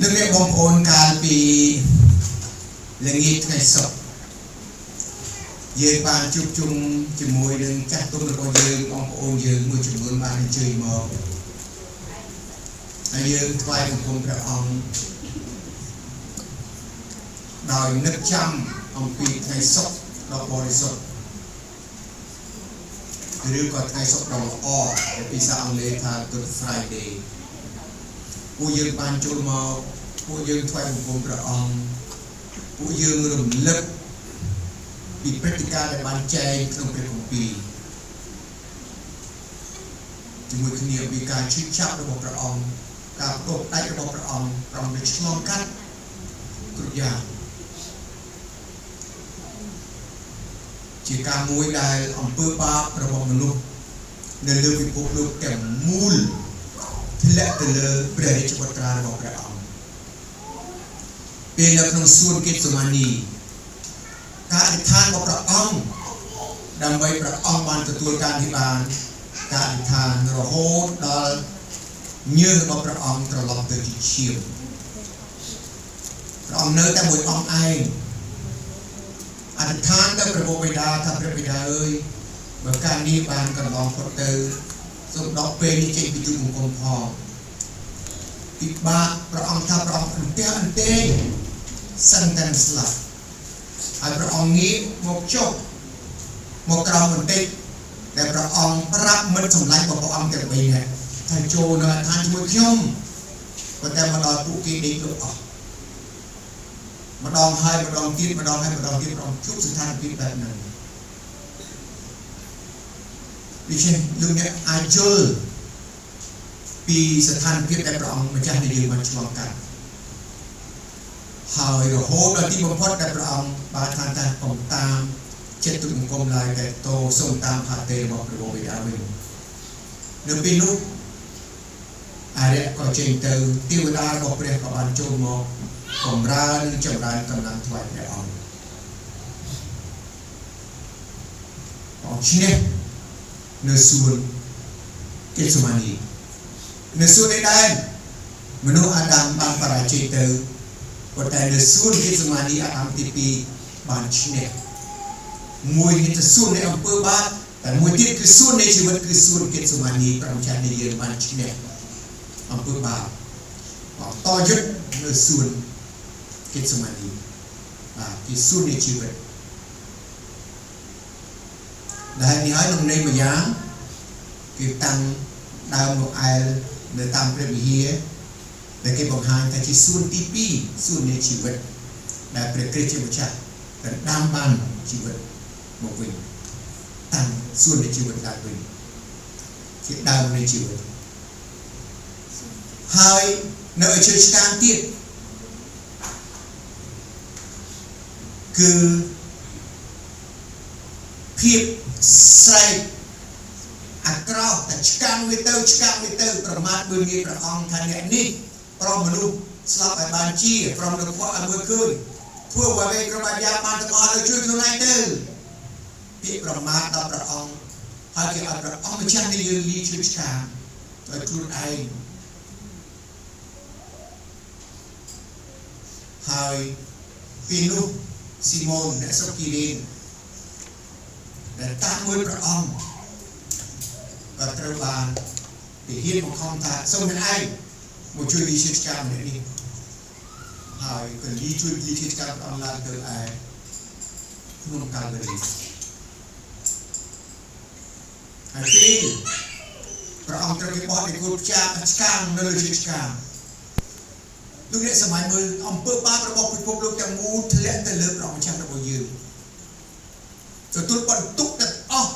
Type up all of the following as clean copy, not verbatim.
លោកអ្នកបងប្អូនកាលពីល្ងាចថ្ងៃសុក្រយើងបានជួបជុំជាមួយនឹងចាស់ទុំរបស់យើងបងប្អូនយើងមួយចំនួនបានអញ្ជើញមកហើយយើងថ្វាយបង្គំព្រះអង្គដោយនឹកចាំអំពីថ្ងៃសុក្រដ៏បរិសុទ្ធឬក៏ថ្ងៃសុក្រដ៏ល្អដែលភាសាអង់គ្លេសថា Good Friday។ ពួកយើងបានចូលមកពួកយើងថ្វាយបង្គំព្រះអង្គពួកយើងរំលឹកពីព្រឹត្តិការណ៍ដែលបានចែងក្នុងព្រះគម្ពីរជាមួយគ្នាពីការឈឺចាប់របស់ព្រះអង្គការប្រកបដាច់របស់ព្រះអង្គព្រះអង្គបានឆ្លងកាត់គ្រប់យ៉ាងជាការមួយដែលអំពើបាបរបស់មនុស្សនៅលើពិភពលោកទាំងមូលធ្លាក់ទៅលើព្រះរាជបុត្រារបស់ព្រះអង្គពេលនៅក្នុងសួនកេតសេម៉ានីការអធិដ្ឋានរបស់ព្រះអង្គដើម្បីព្រះអង្គបានទទួលការនេះបានការអធិដ្ឋានរហូតដល់ញើសរបស់ព្រះអង្គត្រឡប់ទៅជាឈាមព្រះអង្គនៅតែមួយអង្គឯងអធិដ្ឋានទៅព្រះបិតាថាព្រះបិតាអើយបើការនេះបានកន្លងផុតទៅសូមដកពេលនេះចេញពីទូបង្គំផងពិបាកព្រះអង្គថាព្រះអង្គអន្ទះអន្ទេសឹងតែស្លាប់ហើយព្រះអង្គងាកមកចុះមកក្រោមបន្តិចដែលព្រះអង្គប្រាប់មិត្តសម្លាញ់របស់ព្រះអង្គទាំង3នាក់ថាចូលនៅអដ្ឋានជាមួយខ្ញុំប៉ុន្តែមកដល់ពួកគេដេកលក់អស់ម្ដងហើយម្ដងទៀតម្ដងហើយម្ដងទៀតព្រះអង្គជួបស្ថានភាពបែបហ្នឹងដូច្នេះលោកអ្នកអាចយល់ពីស្ថានភាពដែលព្រះអង្គម្ចាស់នៃយើងបានឆ្លងកាត់ហើយរហូតដល់ទីបំផុតដែលព្រះអង្គបានថាថាកុំតាមចិត្តទូបង្គំឡើយតែតោសូមតាមផាតេរបស់ព្រះបិតាវិញនៅពេលនោះអារក្សក៏ចេញទៅទេវតារបស់ព្រះក៏បានចូលមកបំរើនិងចម្រើនកម្លាំងថ្វាយព្រះអង្គអង្គឈ្នះនៅសួនកេតសេម៉ានីនៅសួនអេដែនមនុស្សអាដាមបានបរាជ័យទៅប៉ុន្តែនៅសួនកេតសេម៉ានីអាដាមទី2បានឈ្នះមួយនេះទៅសួននៃអំពើបាបតែមួយទៀតគឺសួននៃជីវិតគឺសួនកេតសេម៉ានីព្រះម្ចាស់នៃយើងបានឈ្នះអំពើបាបតយុទ្ធនៅសួនកេតសេម៉ានីបាទគឺសួននៃជីវិតដែលនេះហើយក្នុងន័យមួយយ៉ាងគេតាំងដើមនោះអែលនៅតាមព្រះវិហារដែលគេបង្ហាញថាជាសួនទី2សួននៃជីវិតដែលព្រះគ្រីស្ទជាម្ចាស់ដណ្ដើមបានជីវិតមកវិញតាំងសួននៃជីវិតឡើងវិញជាដើមនៃជីវិតហើយនៅឲ្យជឿឆ្កាងទៀតគឺភាពស្រែកអាក្រក់តែឆ្កាងវាទៅឆ្កាងវាទៅប្រមាថមើលងាយព្រះអង្គថាអ្នកនេះប្រមមនុស្សស្លាប់ឲ្យបានជាប្រមមនុស្សឲ្យមើលឃើញធ្វើអ្វីគ្រប់បែបយ៉ាងបានទាំងអស់ទៅជួយខ្លួនឯងទៅពាក្យប្រមាថដល់ព្រះអង្គហើយគេឲ្យព្រះអង្គម្ចាស់នៃយើងលីជួយឆ្កាងដោយខ្លួនឯងហើយពីនោះស៊ីម៉ូនអ្នកស្រុកគីរីនដែលតាមមួយព្រះអង្គក៏ត្រូវបានទាហានបង្ខំថាសូមអ្នកឯងមកជួយលីជួយឆ្កាងម្នាក់នេះហើយក៏លីជួយលីជួយឆ្កាងព្រះអង្គឡើងទៅឯក្នុងកាល់វ៉ារីហើយពេលព្រះអង្គត្រូវគេបោះនៃគោលផ្ចាឆ្កាងនៅលើជើងឆ្កាងលោកអ្នកសម័យមើលអំពើបាបរបស់ពិភពលោកទាំងមូលធ្លាក់ទៅលើព្រះអង្គម្ចាស់របស់យើងទទួលបន្ទុកទាំងអស់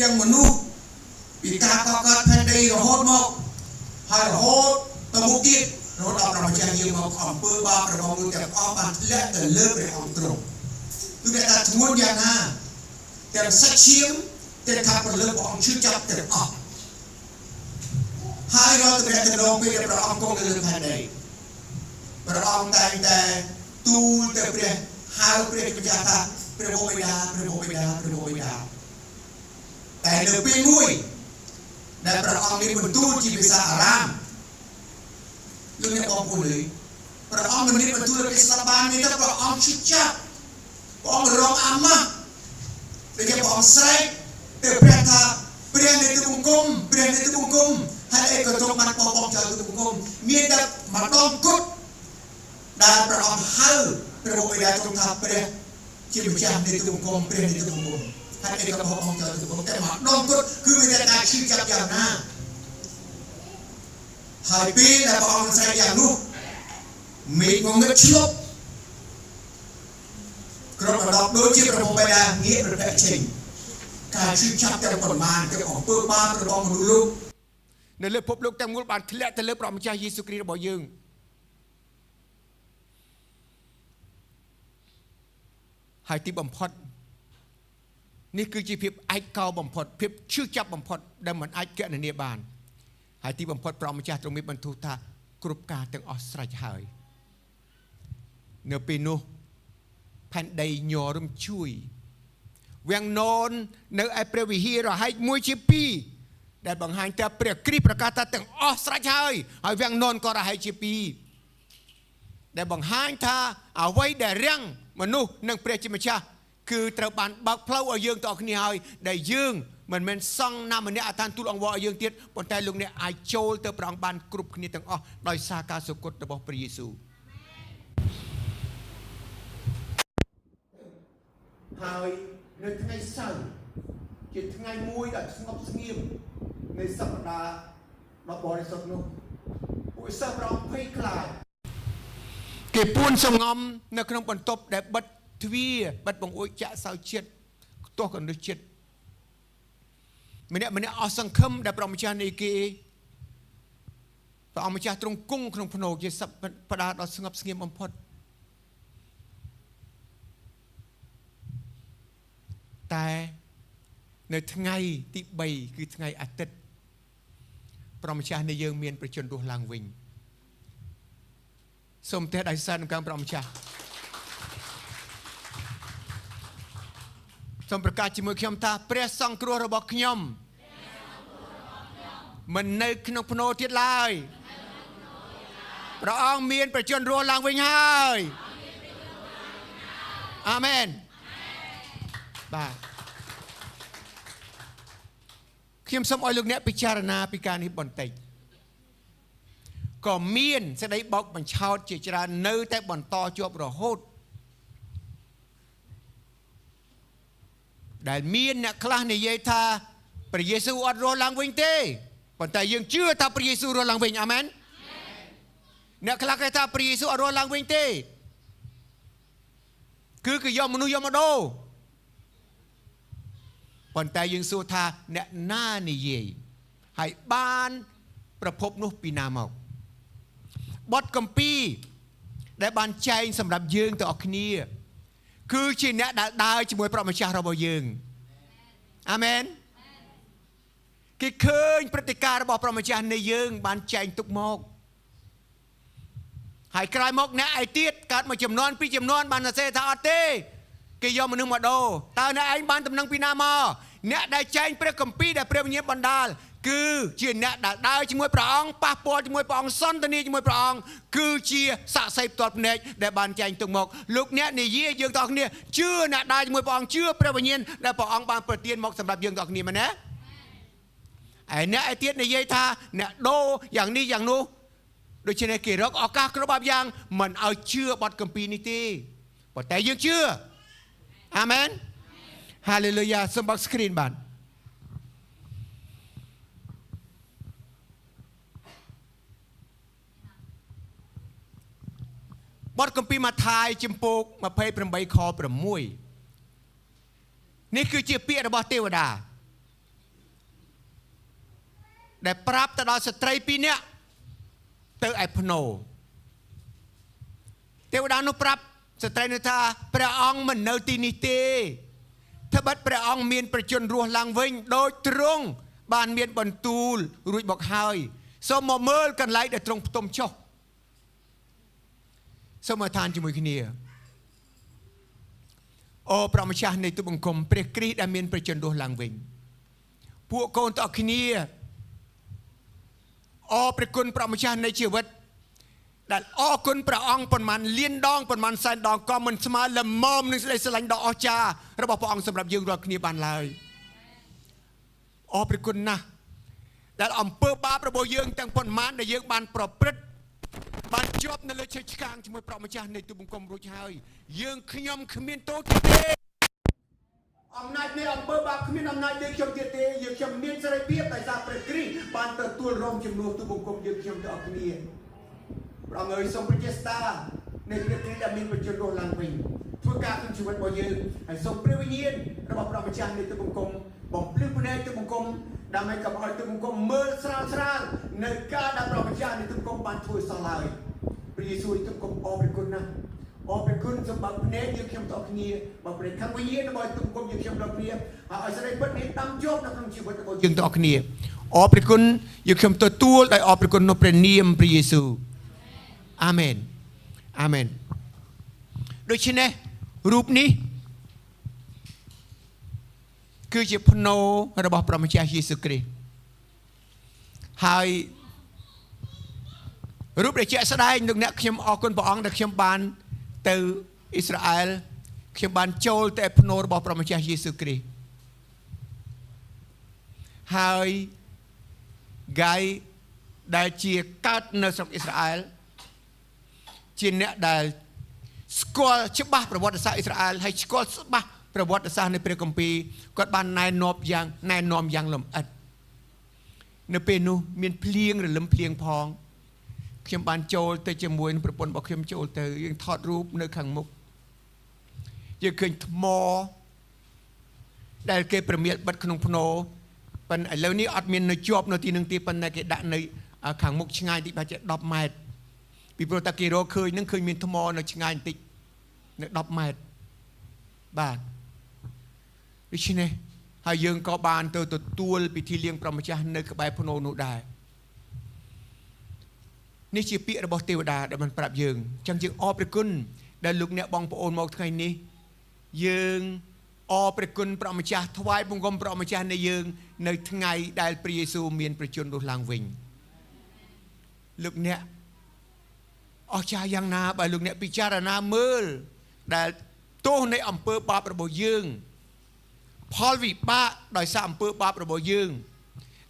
ទាំងមនុស្សពីការកកើតផែនដីរហូតមកហើយរហូតទៅមុខទៀតរហូតដល់ព្រះម្ចាស់យើងមកអំពើបាបរបស់មនុស្សទាំងអស់បានធ្លាក់ទៅលើព្រះអង្គទ្រង់លោកអ្នកថាធ្ងន់យ៉ាងណាទាំងសាច់ឈាមទាំងថាព្រលឹងព្រះអង្គឈឺចាប់ទាំងអស់ហើយរាល់ទំនាក់ទំនងពេលដែលព្រះអង្គគង់នៅលើផែនដីព្រះអង្គតែងតែទូលទៅព្រះហៅព្រះម្ចាស់ថាព្រះបិតាព្រះបិតាព្រះបិតាតែនៅពេលមួយដែលព្រះអង្គនេះបន្ទូលជាភាសាអារ៉ាមលោកអ្នកបងប្អូនអើយ ព្រះអង្គមិនមានបន្ទូលឲ្យគេស្ដាប់បានមានតែព្រះអង្គឈឺចាប់ព្រះអង្គរងអាម៉ាស់ដូចជាព្រះអង្គស្រែកទៅព្រះថាព្រះនៃទូបង្គំព្រះនៃទូបង្គំហើយអីក៏ទ្រង់បានបោះបង់ចោលទូបង្គំមានតែម្ដងគត់ដែលព្រះអង្គហៅព្រះបិតាទ្រង់ថាព្រះជាម្ចាស់នៃទូបង្គំព្រះនៃទូបង្គំហើយអីក៏បោះបង់ចោលទូបង្គំតែម្ដងគត់គឺមានតែការឈឺចាប់យ៉ាងណាហើយពេលដែលព្រះអង្គស្រែកយ៉ាងនោះមេឃងងឹតឆ្លប់គ្រប់ដណ្ដប់ដូចជាព្រះបិតាងាកប្រភេទចេញការឈឺចាប់ទាំងប៉ុន្មានទាំងអំពើបាបរបស់មនុស្សលោកនៅលើភពលោកទាំងមូលបានធ្លាក់ទៅលើព្រះម្ចាស់យេស៊ូវគ្រីស្ទរបស់យើងហើយទីបំផុតនេះគឺជាភាពឯកោបំផុតភាពឈឺចាប់បំផុតដែលមិនអាចគណនាបានហើយទីបំផុតព្រះម្ចាស់ទ្រង់មានបន្ទូលថាគ្រប់ការទាំងអស់ស្រេចហើយនៅពេលនោះផែនដីញរំជួយវាំងនននៅឯព្រះវិហាររហែកមួយជាពីរដែលបង្ហាញថាព្រះគ្រីស្ទប្រកាសថាទាំងអស់ស្រេចហើយហើយវាំងននក៏រហែកជាពីរដែលបង្ហាញថាអ្វីដែលរាំងមនុស្សនិងព្រះជាម្ចាស់គឺត្រូវបានបើកផ្លូវឲ្យយើងទាំងអស់គ្នាហើយដែលយើងមិនមែនសង់ណាម្នាក់អឋានទូលអង្វរឲ្យយើងទៀតប៉ុន្តែលោកអ្នកអាចចូលទៅព្រះអង្គបានគ្រប់គ្នាទាំងអស់ដោយសារការសុគតរបស់ព្រះយេស៊ូវហើយនៅថ្ងៃសៅរ៍ជាថ្ងៃមួយដ៏ស្ងប់ស្ងៀមនៃសប្តាហ៍ដ៏បរិសុទ្ធនោះពួកសិស្សព្រះអង្គភ័យខ្លាចគេពួនសំងំនៅក្នុងបន្ទប់ដែលបិទទ្វារបិទបង្អួចចាក់សៅជាតិខ្ទាស់កណ្ដុះជាតិម្នាក់ម្នាក់អស់សង្ឃឹមដែលព្រះម្ចាស់នៃគេព្រះអង្គម្ចាស់ទ្រង់គង់ក្នុងភ្នូជាសប្តាហ៍ដ៏ស្ងប់ស្ងៀមបំផុតតែនៅថ្ងៃទី3គឺថ្ងៃអាទិត្យព្រះម្ចាស់នៃយើងមានប្រជញ្ញរស់ឡើងវិញសូមទះដៃសានក្នុងព្រះម្ចាស់សូមប្រកាសជាមួយខ្ញុំថាព្រះសង្គ្រោះរបស់ខ្ញុំមិននៅក្នុងភ្នូទៀតឡើយព្រះអង្គមានប្រជញ្ញរស់ឡើងវិញហើយអាមែនបាទខ្ញុំសូមឲ្យលោកអ្នកពិចារណាពីការនេះបន្តិចក៏មានសេចក្តីបោកបញ្ឆោតជាច្រើននៅតែបន្តជាប់រហូតដែលមានអ្នកខ្លះនិយាយថាព្រះយេស៊ូវអត់រស់ឡើងវិញទេប៉ុន្តែយើងជឿថាព្រះយេស៊ូវរស់ឡើងវិញអាមែនអ្នកខ្លះគេថាព្រះយេស៊ូវអត់រស់ឡើងវិញទេគឺគេយកមនុស្សយកមកដូរប៉ុន្តែយើងសួរថាអ្នកណានិយាយហើយបានប្រភពនោះពីណាមកបទកម្ពីដែលបានចែងសម្រាប់យើងទាំងអស់គ្នាគឺជាអ្នកដែលដើរជាមួយព្រះម្ចាស់របស់យើងអាមែនគេឃើញព្រឹត្តិការណ៍របស់ព្រះម្ចាស់នៃយើងបានចែងទុកមកហើយក្រោយមកអ្នកឯទៀតកើតមកចំនួនពីរចំនួនបានសរសេរថាអត់ទេគេយកមនុស្សមកដូរតើអ្នកឯងបានតំណែងពីណាមកអ្នកដែលចែងព្រះគម្ពីរដែលព្រះវិញ្ញាណបណ្ដាលគឺជាអ្នកដែលដើរជាមួយព្រះអង្គប៉ះពាល់ជាមួយព្រះអង្គសន្ទនាជាមួយព្រះអង្គគឺជាសាក្សីផ្ទាល់ភ្នែកដែលបានចែងទុកមកលោកអ្នកនិយាយយើងទាំងអស់គ្នាជឿអ្នកដើរជាមួយព្រះអង្គជឿព្រះវិញ្ញាណដែលព្រះអង្គបានប្រទានមកសម្រាប់យើងទាំងអស់គ្នាមែនទេឯអ្នកឯទៀតនិយាយថាអ្នកដូរយ៉ាងនេះយ៉ាងនោះដូច្នេះគេរកឱកាសគ្រប់បែបយ៉ាងមិនឲ្យជឿបទគម្ពីរនេះទេប៉ុន្តែយើងជឿអាមែនហាឡេលូយ៉ាសូមបើក screen បានបទគម្ពីរម៉ាថាយជំពូក28ខ6នេះគឺជាពាក្យរបស់ទេវតាដែលប្រាប់ទៅដល់ស្ត្រីពីរនាក់ទៅឯភ្នូទេវតានោះប្រាប់ស្ត្រីនោះថាព្រះអង្គមិននៅទីនេះទេត្បិតព្រះអង្គមានប្រជញ្ញរស់ឡើងវិញដោយទ្រង់បានមានបន្ទូលរួចមកហើយសូមមកមើលកន្លែងដែលទ្រង់ផ្ទុំចុះសូមអធិដ្ឋានជាមួយគ្នាអូព្រះម្ចាស់នៃទូបង្គំព្រះគ្រីស្ទដែលមានប្រជញ្ញរស់ឡើងវិញពួកកូនទាំងអស់គ្នាអរព្រះគុណព្រះម្ចាស់នៃជីវិត ដែលអរគុណព្រះអង្គប៉ុន្មានលានដងប៉ុន្មានសែនដងក៏មិនស្មើល្មមនឹងសេចក្តីស្រឡាញ់ដ៏អស្ចារ្យរបស់ព្រះអង្គសម្រាប់យើងរាល់គ្នាបានឡើយអរព្រះគុណណាស់ដែលអំពើបាបរបស់យើងទាំងប៉ុន្មានដែលយើងបានប្រព្រឹត្តបានជាប់នៅលើឈើឆ្កាងជាមួយព្រះម្ចាស់នៃទូបង្គំរួចហើយយើងខ្ញុំគ្មានទោសទៀតទេអំណាចនៃអំពើបាបគ្មានអំណាចលើខ្ញុំទៀតទេយើងខ្ញុំមានសេរីភាពដោយសារព្រះគ្រីស្ទបានទទួលរងជំនួសទូបង្គំយើងខ្ញុំទាំងអស់គ្នាព្រះអង្គអើយសូមព្រះចេស្តានៃព្រះគ្រីស្ទដែលមានបញ្ជនរស់ឡើងវិញធ្វើការក្នុងជីវិតរបស់យើងហើយសូមព្រះវិញ្ញាណរបស់ព្រះម្ចាស់នៃទូបង្គំបំភ្លឺភ្នែកទូបង្គំដើម្បីកុំឲ្យទូបង្គំមើលស្រាលស្រាលនៅការដែលព្រះម្ចាស់នៃទូបង្គំបានធ្វើសោះឡើយព្រះយេស៊ូវទូបង្គំអរព្រះគុណណាស់អរព្រះគុណសម្រាប់ភ្នែកយើងខ្ញុំទាំងគ្នាបើព្រះខាងវិញ្ញាណរបស់ទូបង្គំយើងខ្ញុំទាំងគ្នាហើយឲ្យសេរីពិតនេះដាំជាប់នៅក្នុងជីវិតរបស់យើងទាំងគ្នាអរព្រះគុណយើងខ្ញុំទទួលដោយអរព្រះគុណនៅព្រះនាមព្រះយេស៊ូវអាមែនអាមែនដូច្នេះរូបនេះគឺជាភ្នោរបស់ព្រះម្ចាស់យេស៊ូវគ្រីស្ទហើយរូបដែលជាក់ស្ដែងលោកអ្នកខ្ញុំអរគុណព្រះអង្គដែលខ្ញុំបានទៅអ៊ីស្រាអែលខ្ញុំបានចូលទៅភ្នោរបស់ព្រះម្ចាស់យេស៊ូវគ្រីស្ទហើយហ្កាយដែលជាកើតនៅស្រុកអ៊ីស្រាអែលជាអ្នកដែលស្គាល់ច្បាស់ប្រវត្តិសាស្ត្រអ៊ីស្រាអែលហើយស្គាល់ច្បាស់ប្រវត្តិសាស្ត្រនៃព្រះគម្ពីរគាត់បានណែនាំយ៉ាងណែនាំយ៉ាងលម្អិតនៅពេលនោះមានភ្លៀងរលឹមភ្លៀងផងខ្ញុំបានចូលទៅជាមួយនឹងប្រពន្ធរបស់ខ្ញុំចូលទៅយើងថតរូបនៅខាងមុខយើងឃើញថ្មដែលគេប្រមៀលបិទក្នុងភ្នោប៉ុន្តែឥឡូវនេះអត់មាននៅជាប់នៅទីនឹងទេប៉ុន្តែគេដាក់នៅខាងមុខឆ្ងាយតិចប្រហែលជា10ម៉ែត្រពីព្រោះតែគេរកឃើញនឹងឃើញមានថ្មនៅឆ្ងាយបន្តិចនៅ10ម៉ែត្របាទដូច្នេះហើយយើងក៏បានទៅទទួលពិធីលៀងព្រះម្ចាស់នៅក្បែរភ្នោនោះដែរនេះជាពាក្យរបស់ទេវតាដែលបានប្រាប់យើងអញ្ចឹងយើងអរព្រះគុណដែលលោកអ្នកបងប្អូនមកថ្ងៃនេះយើងអរព្រះគុណព្រះម្ចាស់ថ្វាយបង្គំព្រះម្ចាស់នៃយើងនៅថ្ងៃដែលព្រះយេស៊ូវមានព្រះជន្មរស់ឡើងវិញលោកអ្នកអស្ចារ្យយ៉ាងណាបើលោកអ្នកពិចារណាមើលដែលទោសនៃអំពើបាបរបស់យើងផលវិបាកដោយសារអំពើបាបរបស់យើង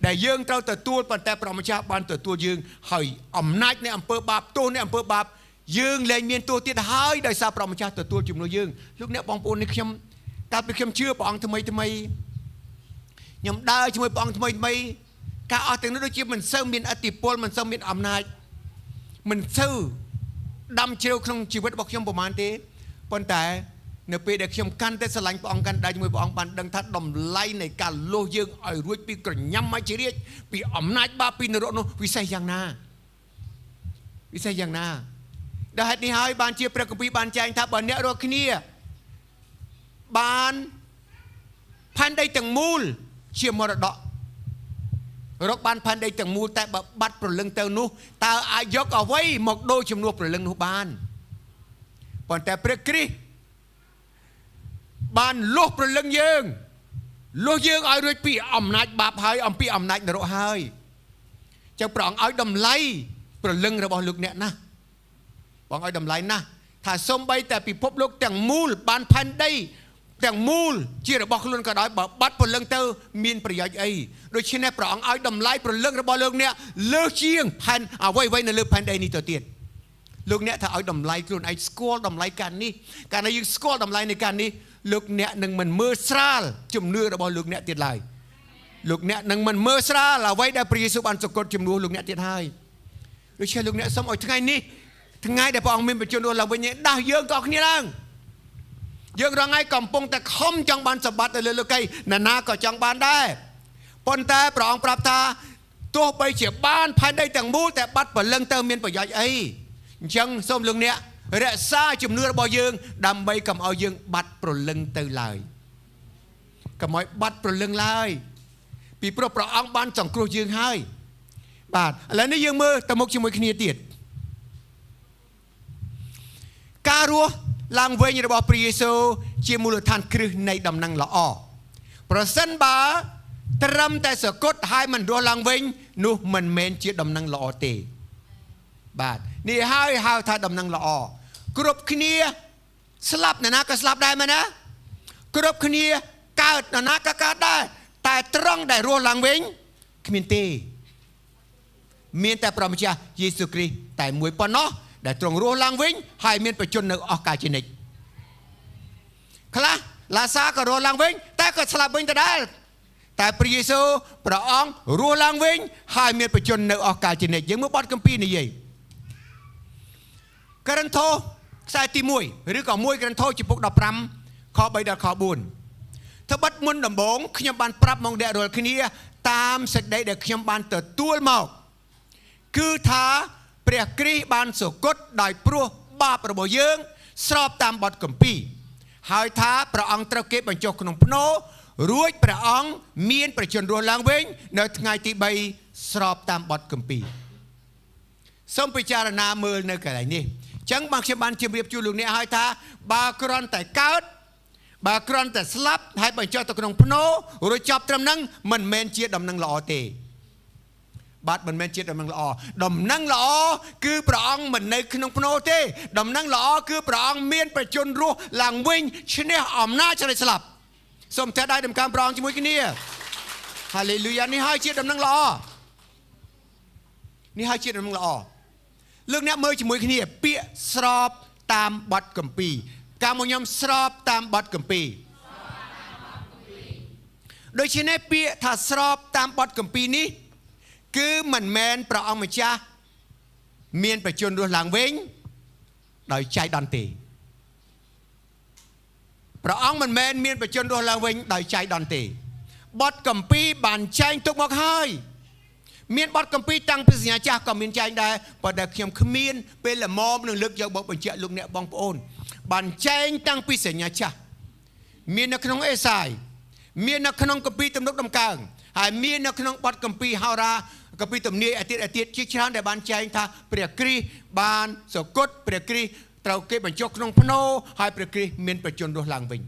ដែលយើងត្រូវទទួលប៉ុន្តែព្រះម្ចាស់បានទទួលយើងហើយអំណាចនៃអំពើបាបទោសនៃអំពើបាបយើងលែងមានទោសទៀតហើយដោយសារព្រះម្ចាស់ទទួលជំនួសយើងលោកអ្នកបងប្អូននេះខ្ញុំកាលពីខ្ញុំជឿព្រះអង្គថ្មីថ្មីខ្ញុំដើរជាមួយព្រះអង្គថ្មីថ្មីការអស់ទាំងនោះដូចជាមិនសូវមានឥទ្ធិពលមិនសូវមានអំណាចមិនសូវដាំជ្រៅក្នុងជីវិតរបស់ខ្ញុំប្រហែលទេប៉ុន្តែនៅពេលដែលខ្ញុំកាន់តែស្រឡាញ់ព្រះអង្គកាន់តែជាមួយព្រះអង្គបានដឹងថាតម្លៃនៃការលោះយើងឲ្យរួចពីក្រញាំមច្ចរាជពីអំណាចបាបពីនរកនោះវិសេសយ៉ាងណាវិសេសយ៉ាងណាដល់ហេតុនេះហើយបានជាព្រះគម្ពីរបានចែងថាបើអ្នករាល់គ្នាបានផែនដីទាំងមូលជាមរតករកបានផែនដីទាំងមូលតែបើបាត់ព្រលឹងទៅនោះតើអាចយកអ្វីមកដូរជំនួសព្រលឹងនោះបានប៉ុន្តែព្រះគ្រីស្ទបានលុះព្រលឹងយើងលុះយើងឲ្យរួចពីអំណាចបាបហើយអំពីអំណាចនរកហើយចឹងព្រះអង្គឲ្យតម្លៃព្រលឹងរបស់លោកអ្នកណាស់បងឲ្យតម្លៃណាស់ថាសំបីតែពិភពលោកទាំងមូលបានផែនដីទាំងមូលជារបស់ខ្លួនក៏ដោយបើបាត់ព្រលឹងទៅមានប្រយោជន៍អីដូច្នេះព្រះអង្គឲ្យតម្លៃព្រលឹងរបស់លោកអ្នកលើសជាងផែនអ្វីៗនៅលើផែនដីនេះទៅទៀតលោកអ្នកថាឲ្យតម្លៃខ្លួនឯងស្គាល់តម្លៃការនេះកាលណាយើងស្គាល់តម្លៃនៃការនេះលោកអ្នកនឹងមិនមើលស្រាលជំនឿរបស់លោកអ្នកទៀតឡើយលោកអ្នកនឹងមិនមើលស្រាលអ្វីដែលព្រះយេស៊ូវបានសគត់ជំនួសលោកអ្នកទៀតហើយដូច្នេះលោកអ្នកសូមឲ្យថ្ងៃនេះថ្ងៃដែលព្រះអង្គមានបញ្ជនរស់ឡើងវិញដាស់យើងក៏គ្នាឡើងយើងរងថ្ងៃកំពុងតែខំចង់បានសម្បត្តិនៅលើលោកីណាណាក៏ចង់បានដែរប៉ុន្តែព្រះអង្គប្រាប់ថាទោះបីជាបានផែនដីទាំងមូលតែបាត់ព្រលឹងទៅមានប្រយោជន៍អីអញ្ចឹងសូមលោកអ្នករក្សាជំនឿរបស់យើងដើម្បីកុំឲ្យយើងបាត់ព្រលឹងទៅឡើយកុំឲ្យបាត់ព្រលឹងឡើយពីព្រោះព្រះអង្គបានសង្គ្រោះយើងហើយបាទឥឡូវនេះយើងមើលទៅមុខជាមួយគ្នាទៀតការរស់ឡើងវិញរបស់ព្រះយេស៊ូវជាមូលដ្ឋានគ្រឹះនៃដំណឹងល្អប្រសិនបើត្រឹមតែសគត់ហើយមិនរស់ឡើងវិញនោះមិនមែនជាដំណឹងល្អទេ បាទនេះហើយហៅថាដំណឹងល្អគ្រប់គ្នាស្លាប់នរណាក៏ស្លាប់ដែរមែនណាគ្រប់គ្នាកើតនរណាក៏កើតដែរតែត្រង់ដែលរស់ឡើងវិញគ្មានទេមានតែព្រះម្ចាស់យេស៊ូវគ្រីស្ទតែមួយប៉ុណ្ណោះដែលទ្រង់រស់ឡើងវិញហើយមានប្រជញ្ញនៅអស់កលជានិច្ចខ្លះឡាសាក៏រស់ឡើងវិញតែក៏ស្លាប់វិញដដែលតែព្រះយេស៊ូវព្រះអង្គរស់ឡើងវិញហើយមានប្រជញ្ញនៅអស់កលជានិច្ចយើងមើលបទគម្ពីរនិយាយកូរិនថូសខ្សែទី1ឬក៏1កូរិនថូសជំពូក15ខ3ដល់ខ4ត្បិតមុនដំបូងខ្ញុំបានប្រាប់មកអ្នករាល់គ្នាតាមសេចក្តីដែលខ្ញុំបានទទួលមកគឺថាព្រះគ្រីស្ទបានសុគតដោយព្រោះបាបរបស់យើងស្របតាមបទគម្ពីរហើយថាព្រះអង្គត្រូវគេបញ្ចុះក្នុងផ្នូររួចព្រះអង្គមានប្រជញ្ញរស់ឡើងវិញនៅថ្ងៃទី3ស្របតាមបទគម្ពីរសូមពិចារណាមើលនៅកន្លែងនេះអញ្ចឹងបានខ្ញុំបានជម្រាបជូនលោកអ្នកហើយថាបើគ្រាន់តែកើតបើគ្រាន់តែស្លាប់ហើយបញ្ចុះទៅក្នុងផ្នូររួចចប់ត្រឹមហ្នឹងមិនមែនជាដំណឹងល្អទេបាទមិនមែនជាដំណឹងល្អដំណឹងល្អគឺព្រះអង្គមិននៅក្នុងផ្នូរទេដំណឹងល្អគឺព្រះអង្គមានប្រជញ្ញរស់ឡើងវិញឈ្នះអំណាចសេចក្តីស្លាប់សូមទះដៃតម្កើងព្រះអង្គជាមួយគ្នាហាឡេលូយ៉ានេះហើយជាដំណឹងល្អនេះហើយជាដំណឹងល្អលោកអ្នកមើលជាមួយគ្នាពាក្យស្របតាមបទគម្ពីរកាលមកខ្ញុំស្របតាមបទគម្ពីរដូច្នេះពាក្យថាស្របតាមបទគម្ពីរនេះគឺមិនមែនព្រះអង្គម្ចាស់មានប្រជញ្ញរស់ឡើងវិញដោយចៃដន្យទេព្រះអង្គមិនមែនមានប្រជញ្ញរស់ឡើងវិញដោយចៃដន្យទេបទគម្ពីរបានចែងទុកមកហើយមានបទគម្ពីរតាំងពីសញ្ញាចាស់ក៏មានចែងដែរប៉ុន្តែខ្ញុំគ្មានពេលល្មមនឹងលើកយកមកបញ្ជាក់លោកអ្នកបងប្អូនបានចែងតាំងពីសញ្ញាចាស់មាននៅក្នុងអេសាយមាននៅក្នុងគម្ពីរទំនុកដំកើងហើយមាននៅក្នុងបទគម្ពីរហោរាគម្ពីរទំនាយអតីតអតីតជាច្រើនដែលបានចែងថាព្រះគ្រីស្ទបានសុគតព្រះគ្រីស្ទត្រូវគេបញ្ចុះក្នុងផ្នូរហើយព្រះគ្រីស្ទមានប្រជញ្ញរស់ឡើងវិញ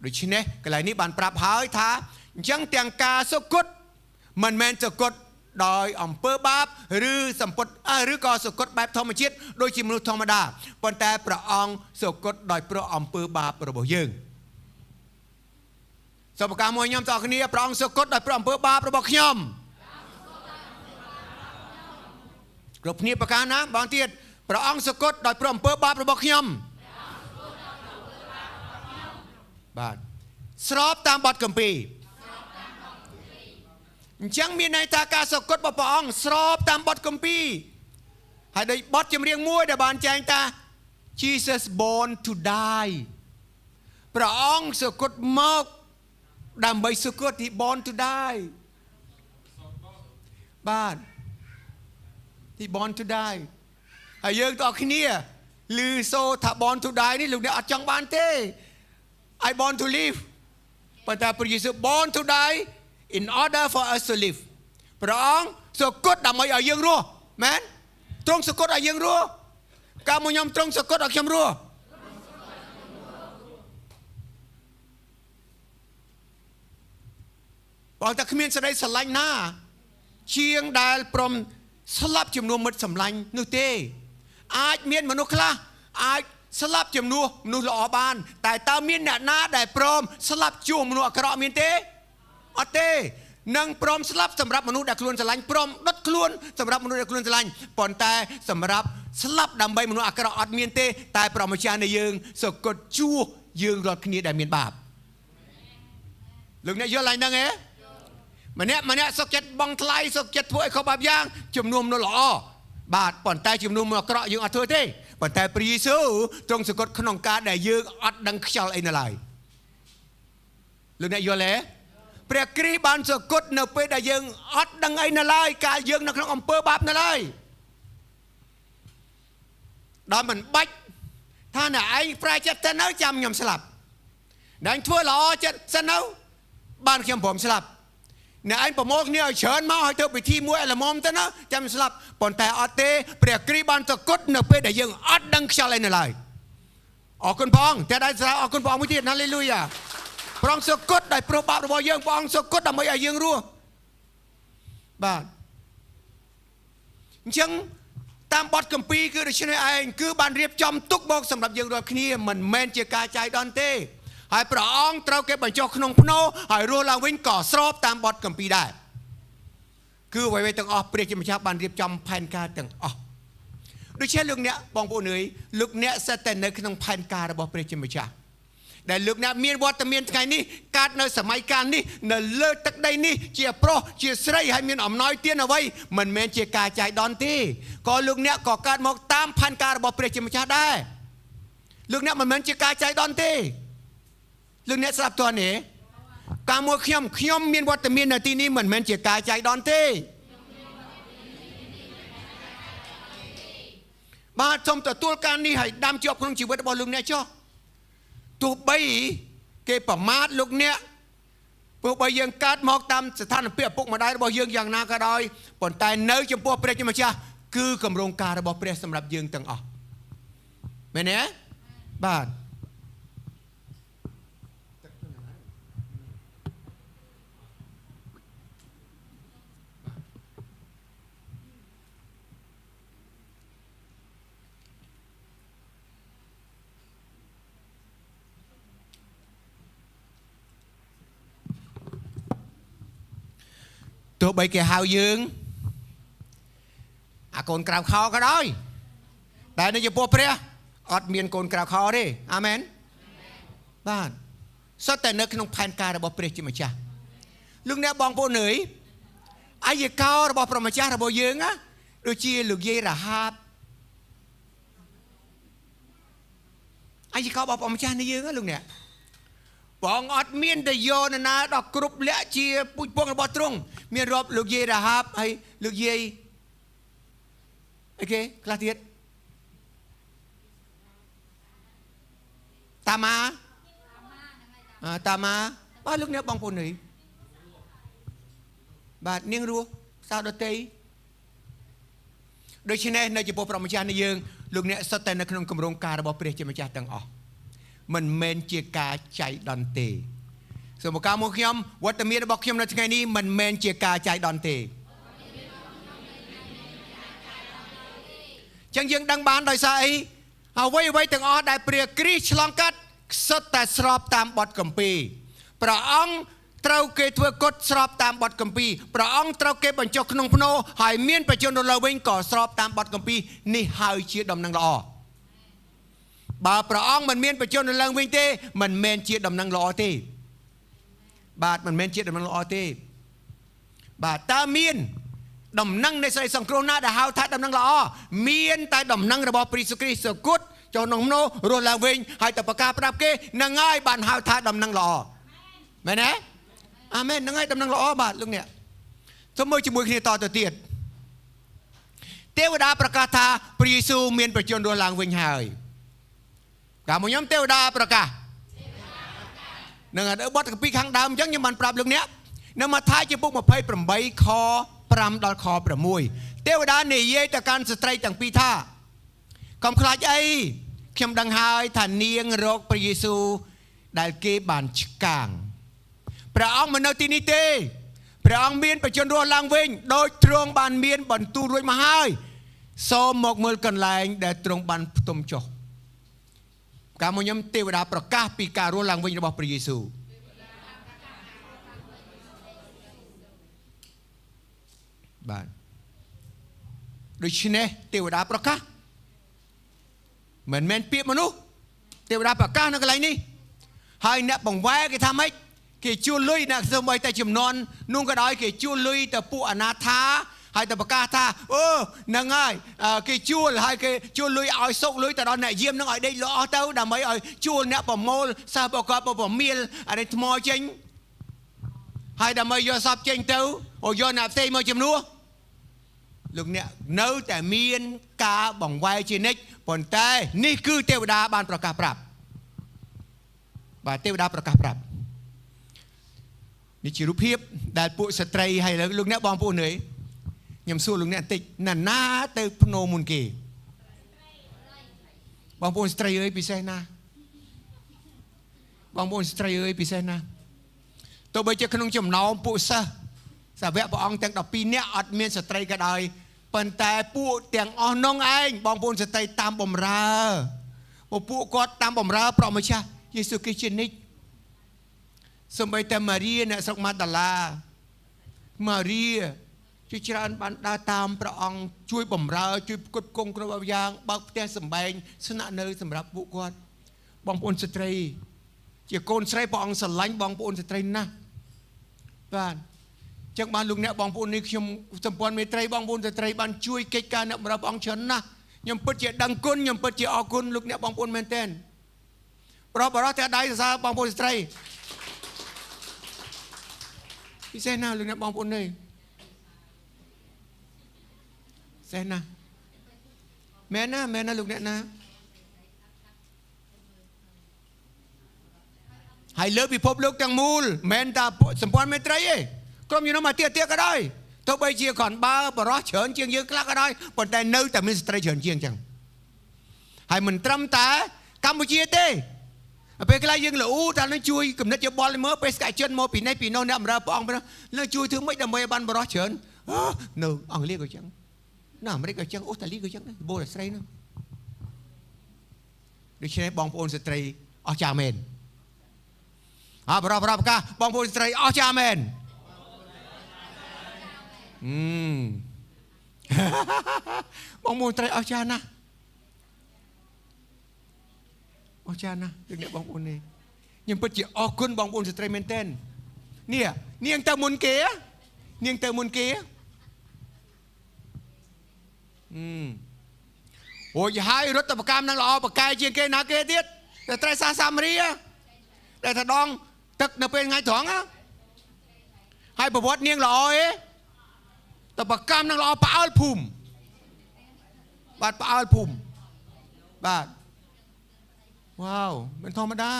ដូច្នេះកន្លែងនេះបានប្រាប់ហើយថាអញ្ចឹងទាំងការសុគតមិនមែនសុគតដោយអំពើបាបឬសម្ពុតឬក៏សុគតបែបធម្មជាតិដូចជាមនុស្សធម្មតាប៉ុន្តែព្រះអង្គសុគតដោយព្រោះអំពើបាបរបស់យើងសូមប្រកាសមួយខ្ញុំតគ្នាព្រះអង្គសុគតដោយព្រោះអំពើបាបរបស់ខ្ញុំគ្រប់គ្នាប្រកាសណាបងទៀតព្រះអង្គសុគតដោយព្រោះអំពើបាបរបស់ខ្ញុំបាទស្របតាមបទគម្ពីរអញ្ចឹងមានន័យថាការសុគតរបស់ព្រះអង្គស្របតាមបទគម្ពីរហើយដោយបទចម្រៀងមួយដែលបានចែងថា Jesus born to die ព្រះអង្គសុគតមកដើម្បីសុគត he born to die បាទ he born to die ហើយយើងតគ្នាឮសូថា born to die នេះលោកអ្នកអត់ចង់បានទេ I born to live ប៉ុន្តែព្រះយេស៊ូវ born to die in order for us to live ព្រះអង្គសុគតដើម្បីឲ្យយើងរស់មែនទ្រង់សុគតឲ្យយើងរស់កាលមកខ្ញុំទ្រង់សុគតឲ្យខ្ញុំរស់បើតែគ្មានសេចក្តីស្រឡាញ់ណាជាងដែលព្រមស្លាប់ជំនួសមិត្តសម្លាញ់នោះទេអាចមានមនុស្សខ្លះអាចស្លាប់ជំនួសមនុស្សល្អបានតែតើមានអ្នកណាដែលព្រមស្លាប់ជួសមនុស្សអាក្រក់មានទេអត់ទេនឹងព្រមស្លាប់សម្រាប់មនុស្សដែលខ្លួនស្រឡាញ់ព្រមដុតខ្លួនសម្រាប់មនុស្សដែលខ្លួនស្រឡាញ់ប៉ុន្តែសម្រាប់ស្លាប់ដើម្បីមនុស្សអាក្រក់អត់មានទេតែព្រះម្ចាស់នៃយើងសុគតជួសយើងរាល់គ្នាដែលមានបាបលោកអ្នកយល់ហើយហ្នឹងទេម្នាក់ម្នាក់សុខចិត្តបងថ្លៃសុខចិត្តធ្វើឲ្យខុសបាបយ៉ាងជំនួសមនុស្សល្អបាទប៉ុន្តែជំនួសមនុស្សអាក្រក់យើងអត់ធ្វើទេប៉ុន្តែព្រះយេស៊ូវទ្រង់សុគតក្នុងការដែលយើងអត់ដឹងខ្យល់អីនៅឡើយលោកអ្នកយល់ទេព្រះគ្រីស្ទបានសុគតនៅពេលដែលយើងអត់ដឹងអីនៅឡើយកាលយើងនៅក្នុងអំពើបាបនៅឡើយដល់មិនបាច់ថាអ្នកឯងប្រែចិត្តទៅនៅចាំខ្ញុំស្លាប់អ្នកឯងធ្វើល្អចិត្តសិននៅបានខ្ញុំព្រមស្លាប់អ្នកឯងប្រមូលគ្នាឲ្យច្រើនមកឲ្យធ្វើពិធីមួយឲ្យល្មមទៅណាចាំស្លាប់ប៉ុន្តែអត់ទេព្រះគ្រីស្ទបានសុគតនៅពេលដែលយើងអត់ដឹងខ្យល់អីនៅឡើយអរគុណព្រះអង្គតែដែរស្រាអរគុណព្រះអង្គមួយទៀតហាឡេលូយ៉ាព្រះអង្គសុគតដោយព្រោះបាបរបស់យើងព្រះអង្គសុគតដើម្បីឲ្យយើងរស់បាទអញ្ចឹង តាមបទគម្ពីរគឺដូច្នេះឯងគឺបានរៀបចំទុកមកសម្រាប់យើងរាល់គ្នាមិនមែនជាការចៃដន្យទេហើយព្រះអង្គត្រូវគេបញ្ចុះក្នុងផ្នូរហើយរស់ឡើងវិញក៏ស្របតាមបទគម្ពីរដែរគឺអ្វីៗទាំងអស់ព្រះជាម្ចាស់បានរៀបចំផែនការទាំងអស់ដូច្នេះលោកអ្នកបងប្អូនអើយលោកអ្នកសិតតែនៅក្នុងផែនការរបស់ព្រះជាម្ចាស់ដែលលោកអ្នកមានវត្តមានថ្ងៃនេះកើតនៅសម័យកាលនេះនៅលើទឹកដីនេះជាប្រុសជាស្រីហើយមានអំណោយទានអ្វីមិនមែនជាការចៃដន្យទេក៏លោកអ្នកក៏កើតមកតាមផែនការរបស់ព្រះជាម្ចាស់ដែរលោកអ្នកមិនមែនជាការចៃដន្យទេលោកអ្នកស្ដាប់តើនេះការមួយខ្ញុំមានវត្តមាននៅទីនេះមិនមែនជាការចៃដន្យទេបាទសូមទទួលការនេះឲ្យដាំជាប់ក្នុងជីវិតរបស់លោកអ្នកចុះទោះបីគេប្រមាថលោកអ្នកទោះបីយើងកើតមកតាមស្ថានភាពឪពុកម្ដាយរបស់យើងយ៉ាងណាក៏ដោយប៉ុន្តែនៅចំពោះព្រះជាម្ចាស់គឺគម្រោងការរបស់ព្រះសម្រាប់យើងទាំងអស់មែនទេបាទទោះបីគេហៅយើងអាកូនក្រៅខោក៏ដោយតែនៅចំពោះព្រះអត់មានកូនក្រៅខោទេអាមែនបាទសុទ្ធតែនៅក្នុងផែនការរបស់ព្រះជាម្ចាស់លោកអ្នកបងប្អូនអើយអាយកោរបស់ព្រះម្ចាស់របស់យើងណាដូចជាលោកយាយរហាបអាយកោរបស់ព្រះម្ចាស់នេះយើងណាលោកអ្នកបងអត់មានតែយកនរណាដល់គ្រប់លក្ខជាពូជពងរបស់ទ្រង់មានរាប់លោកយាយរហាបហើយលោកយាយអីគេខ្លះទៀតតាម៉ាតាម៉ាបាទលោកអ្នកបងប្អូននេះបាទនាងរស់សៅដតីដូច្នេះនៅចំពោះព្រះម្ចាស់នៃយើងលោកអ្នកសុទ្ធតែនៅក្នុងគម្រោងការរបស់ព្រះជាម្ចាស់ទាំងអស់មិនមែនជាការចៃដន្យទេសូមការមកខ្ញុំវត្តមានរបស់ខ្ញុំនៅថ្ងៃនេះមិនមែនជាការចៃដន្យទេចឹងយើងដឹងបានដោយសារអីអ្វីៗទាំងអស់ដែលព្រះគ្រីស្ទឆ្លងកាត់សុទ្ធតែស្របតាមបទគម្ពីរព្រះអង្គត្រូវគេធ្វើគុតស្របតាមបទគម្ពីរព្រះអង្គត្រូវគេបញ្ចុះក្នុងផ្នូរហើយមានបញ្ជនរលើវិញក៏ស្របតាមបទគម្ពីរនេះហើយជាដំណឹងល្អបើព្រះអង្គមិនមានបញ្ជនរឡើងវិញទេមិនមែនជាដំណឹងល្អទេបាទមិនមែនជាដំណឹងល្អទេបាទតើមានដំណឹងនៃសេចក្តីសង្គ្រោះណាដែលហៅថាដំណឹងល្អមានតែដំណឹងរបស់ព្រះយេស៊ូវគ្រីស្ទសគត់ចុះក្នុងផ្នូររស់ឡើងវិញហើយទៅប្រកាសប្រាប់គេនឹងហើយបានហៅថាដំណឹងល្អមែនទេអាមែននឹងហើយដំណឹងល្អបាទលោកអ្នកសូមមើលជាមួយគ្នាតទៅទៀតទេវតាប្រកាសថាព្រះយេស៊ូវមានបញ្ជនរស់ឡើងវិញហើយកាលមកខ្ញុំទេវតាប្រកាសនឹងបទគម្ពីរខាងដើមអញ្ចឹងខ្ញុំបានប្រាប់លោកអ្នកនៅម៉ាថាយជំពូក28ខ5ដល់ខ6ទេវតានិយាយទៅកាន់ស្ត្រីទាំងពីរថាកុំខ្លាចអីខ្ញុំដឹងហើយថានាងរកព្រះយេស៊ូវដែលគេបានឆ្កាងព្រះអង្គមិននៅទីនេះទេព្រះអង្គមានបញ្ជនរស់ឡើងវិញដោយទ្រង់បានមានបន្ទូលរួចមកហើយសូមមកមើលកន្លែងដែលទ្រង់បានផ្ទុំចុះកាលមកខ្ញុំទេវតាប្រកាសពីការរស់ឡើងវិញរបស់ព្រះយេស៊ូវបាទដូច្នេះទេវតាប្រកាសមិនមែនពាក្យមនុស្សទេវតាប្រកាសនៅកន្លែងនេះហើយអ្នកបង្វែរគេថាម៉េចគេជួលលុយអ្នកសូម្បីតែចំនួននោះក៏ដោយគេជួលលុយទៅពួកអនាថាហើយទៅប្រកាសថាអូហ្នឹងហើយគេជួលហើយគេជួលលុយឲ្យសុកលុយទៅដល់អ្នកយាមនឹងឲ្យដេកលក់អស់ទៅដើម្បីឲ្យជួលអ្នកប្រមូលសិស្សបកបពមៀលអានេះថ្មចេញហើយដើម្បីយកសពចេញទៅអូយកអ្នកផ្សេងមកជំនួសលោកអ្នកនៅតែមានការបង្វែរជានិច្ចប៉ុន្តែនេះគឺទេវតាបានប្រកាសប្រាប់បាទទេវតាប្រកាសប្រាប់នេះជារូបភាពដែលពួកស្ត្រីហើយលោកអ្នកបងប្អូនអើយខ្ញុំសួរលោកអ្នកបន្តិចណាណាទៅភ្នោមុនគេបងប្អូនស្ត្រីអើយពិសេសណាបងប្អូនស្ត្រីអើយពិសេសណាទោះបីជាក្នុងចំណោមពួកសិស្សសាវកព្រះអង្គទាំង12នាក់អត់មានស្ត្រីក៏ដោយ ប៉ុន្តែពួកទាំងអស់នោះឯងបងប្អូនស្ត្រីតាមបំរើពួកគាត់តាមបំរើព្រះម្ចាស់យេស៊ូវគ្រីស្ទជានិច្ចសូម្បីតែម៉ារីអ្នកស្រុកម៉ាដាឡាម៉ារីជាច្រើនបានដើរតាមព្រះអង្គជួយបំរើជួយផ្គត់ផ្គង់គ្រប់យ៉ាងបើកផ្ទះសម្បែងស្នាក់នៅសម្រាប់ពួកគាត់បងប្អូនស្ត្រីជាកូនស្រីព្រះអង្គស្រឡាញ់បងប្អូនស្ត្រីណាស់បាទចឹងបានលោកអ្នកបងប្អូននេះខ្ញុំសម្ព័ន្ធមេត្រីបងប្អូនស្ត្រីបានជួយកិច្ចការអ្នកបម្រើព្រះអង្គច្រើនណាស់ខ្ញុំពិតជាដឹងគុណខ្ញុំពិតជាអរគុណលោកអ្នកបងប្អូនមែនទែនប្រុសបរិសុទ្ធតែដៃសរសើរបងប្អូនស្ត្រីពិសេសណាស់លោកអ្នកបងប្អូននេះពិសេសណាស់មែនណាមែនណាលោកអ្នកណាហើយលើពិភពលោកទាំងមូលមិនតែសម្ព័ន្ធមេត្រីទេក្រុមជំនុំអាទិក៏ដោយទោះបីជាគ្រាន់បើបរោះច្រើនជាងយើងខ្លះក៏ដោយប៉ុន្តែនៅតែមានស្ត្រីច្រើនជាងចឹងហើយមិនត្រឹមតែកម្ពុជាទេពេលខ្លះយើងលូថានឹងជួយគំនិតយោបល់មើលពេលស្កាជនមកពីនេះពីនោះអ្នកបម្រើព្រះអង្គនឹងជួយធ្វើម៉េចដើម្បីឲ្យបានបរោះច្រើននៅអង់គ្លេសក៏ចឹងនៅអាមេរិកក៏ចឹងអូស្ត្រាលីក៏ចឹងដែរបូរស្រីនោះដូច្នេះបងប្អូនស្ត្រីអស្ចារ្យមែនអបរោះប្រកាសបងប្អូនស្ត្រីអស្ចារ្យមែនបងប្អូនស្ត្រីអស្ចារ្យណាស់អស្ចារ្យណាស់លោកអ្នកបងប្អូននេះខ្ញុំពិតជាអរគុណបងប្អូនស្ត្រីមែនទែននេះនាងទៅមុនគេនាងទៅមុនគេអូយហើយរត់ទៅប្រកម្មនឹងល្អប្រកែជាងគេណាគេទៀតតែត្រីសាសាមារីដែលថាដងទឹកនៅពេលថ្ងៃត្រង់ហើយប្រវត្តិនាងល្អឯងតបកម្មនឹងល្អផ្អើលភូមិបាទផ្អើលភូមិបាទវ៉ាវមិនធម្មតា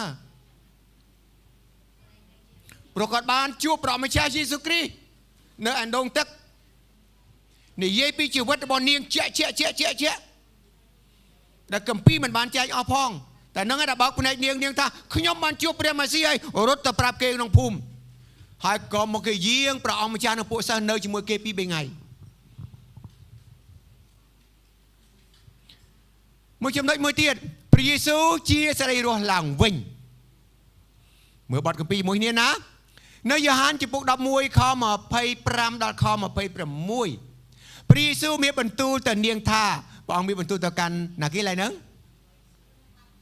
ព្រោះគាត់បានជួបព្រះម្ចាស់យេស៊ូវគ្រីស្ទនៅអណ្ដូងទឹកនិយាយពីជីវិតរបស់នាងជាក់ជាក់ជាក់ជាក់ជាក់ដែលគម្ពីរមិនបានចែកអស់ផងតែនឹងឯងដល់បើកភ្នែកនាងនាងថាខ្ញុំបានជួបព្រះមេស៊ីហើយរត់ទៅប្រាប់គេក្នុងភូមិហើយក៏មកគេយាងព្រះអង្គម្ចាស់និងពួកសិស្សនៅជាមួយគេពី3ថ្ងៃមួយចំណុចមួយទៀតព្រះយេស៊ូវជាសេរីរស់ឡើងវិញមើលបទគម្ពីរមួយនេះណានៅយ៉ូហានជំពូក11ខ25ដល់ខ26ព្រះយេស៊ូវមានបន្ទូលទៅនាងថាព្រះអង្គមានបន្ទូលទៅកាន់ណាគេឡើយហ្នឹង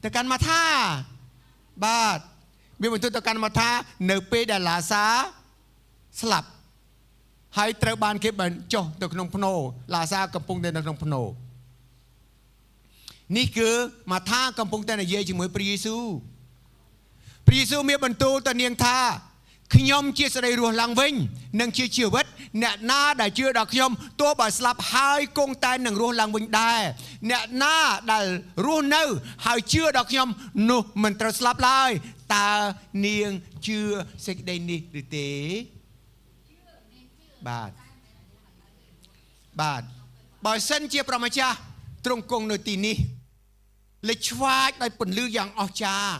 ទៅកាន់ម៉ាថាបាទមានបន្ទូលទៅកាន់ម៉ាថានៅពេលដែលឡាសាស្លាប់ហើយត្រូវបានគេបញ្ចុះទៅក្នុងភ្នោឡាសាកំពុងតែនៅក្នុងភ្នោនេះគឺម៉ាថាកំពុងតែនិយាយជាមួយព្រះយេស៊ូវព្រះយេស៊ូវមានបន្ទូលទៅនាងថាខ្ញុំជាសេរីរស់ឡើងវិញនិងជាជីវិតអ្នកណាដែលជឿដល់ខ្ញុំទោះបើស្លាប់ហើយគង់តែនឹងរស់ឡើងវិញដែរអ្នកណាដែលរស់នៅហើយជឿដល់ខ្ញុំនោះមិនត្រូវស្លាប់ឡើយតើនាងជឿសេចក្តីនេះឬទេបាទបាទបើសិនជាព្រះម្ចាស់ទ្រង់គង់នៅទីនេះលេចឆ្វាចដោយពន្លឺយ៉ាងអស្ចារ្យ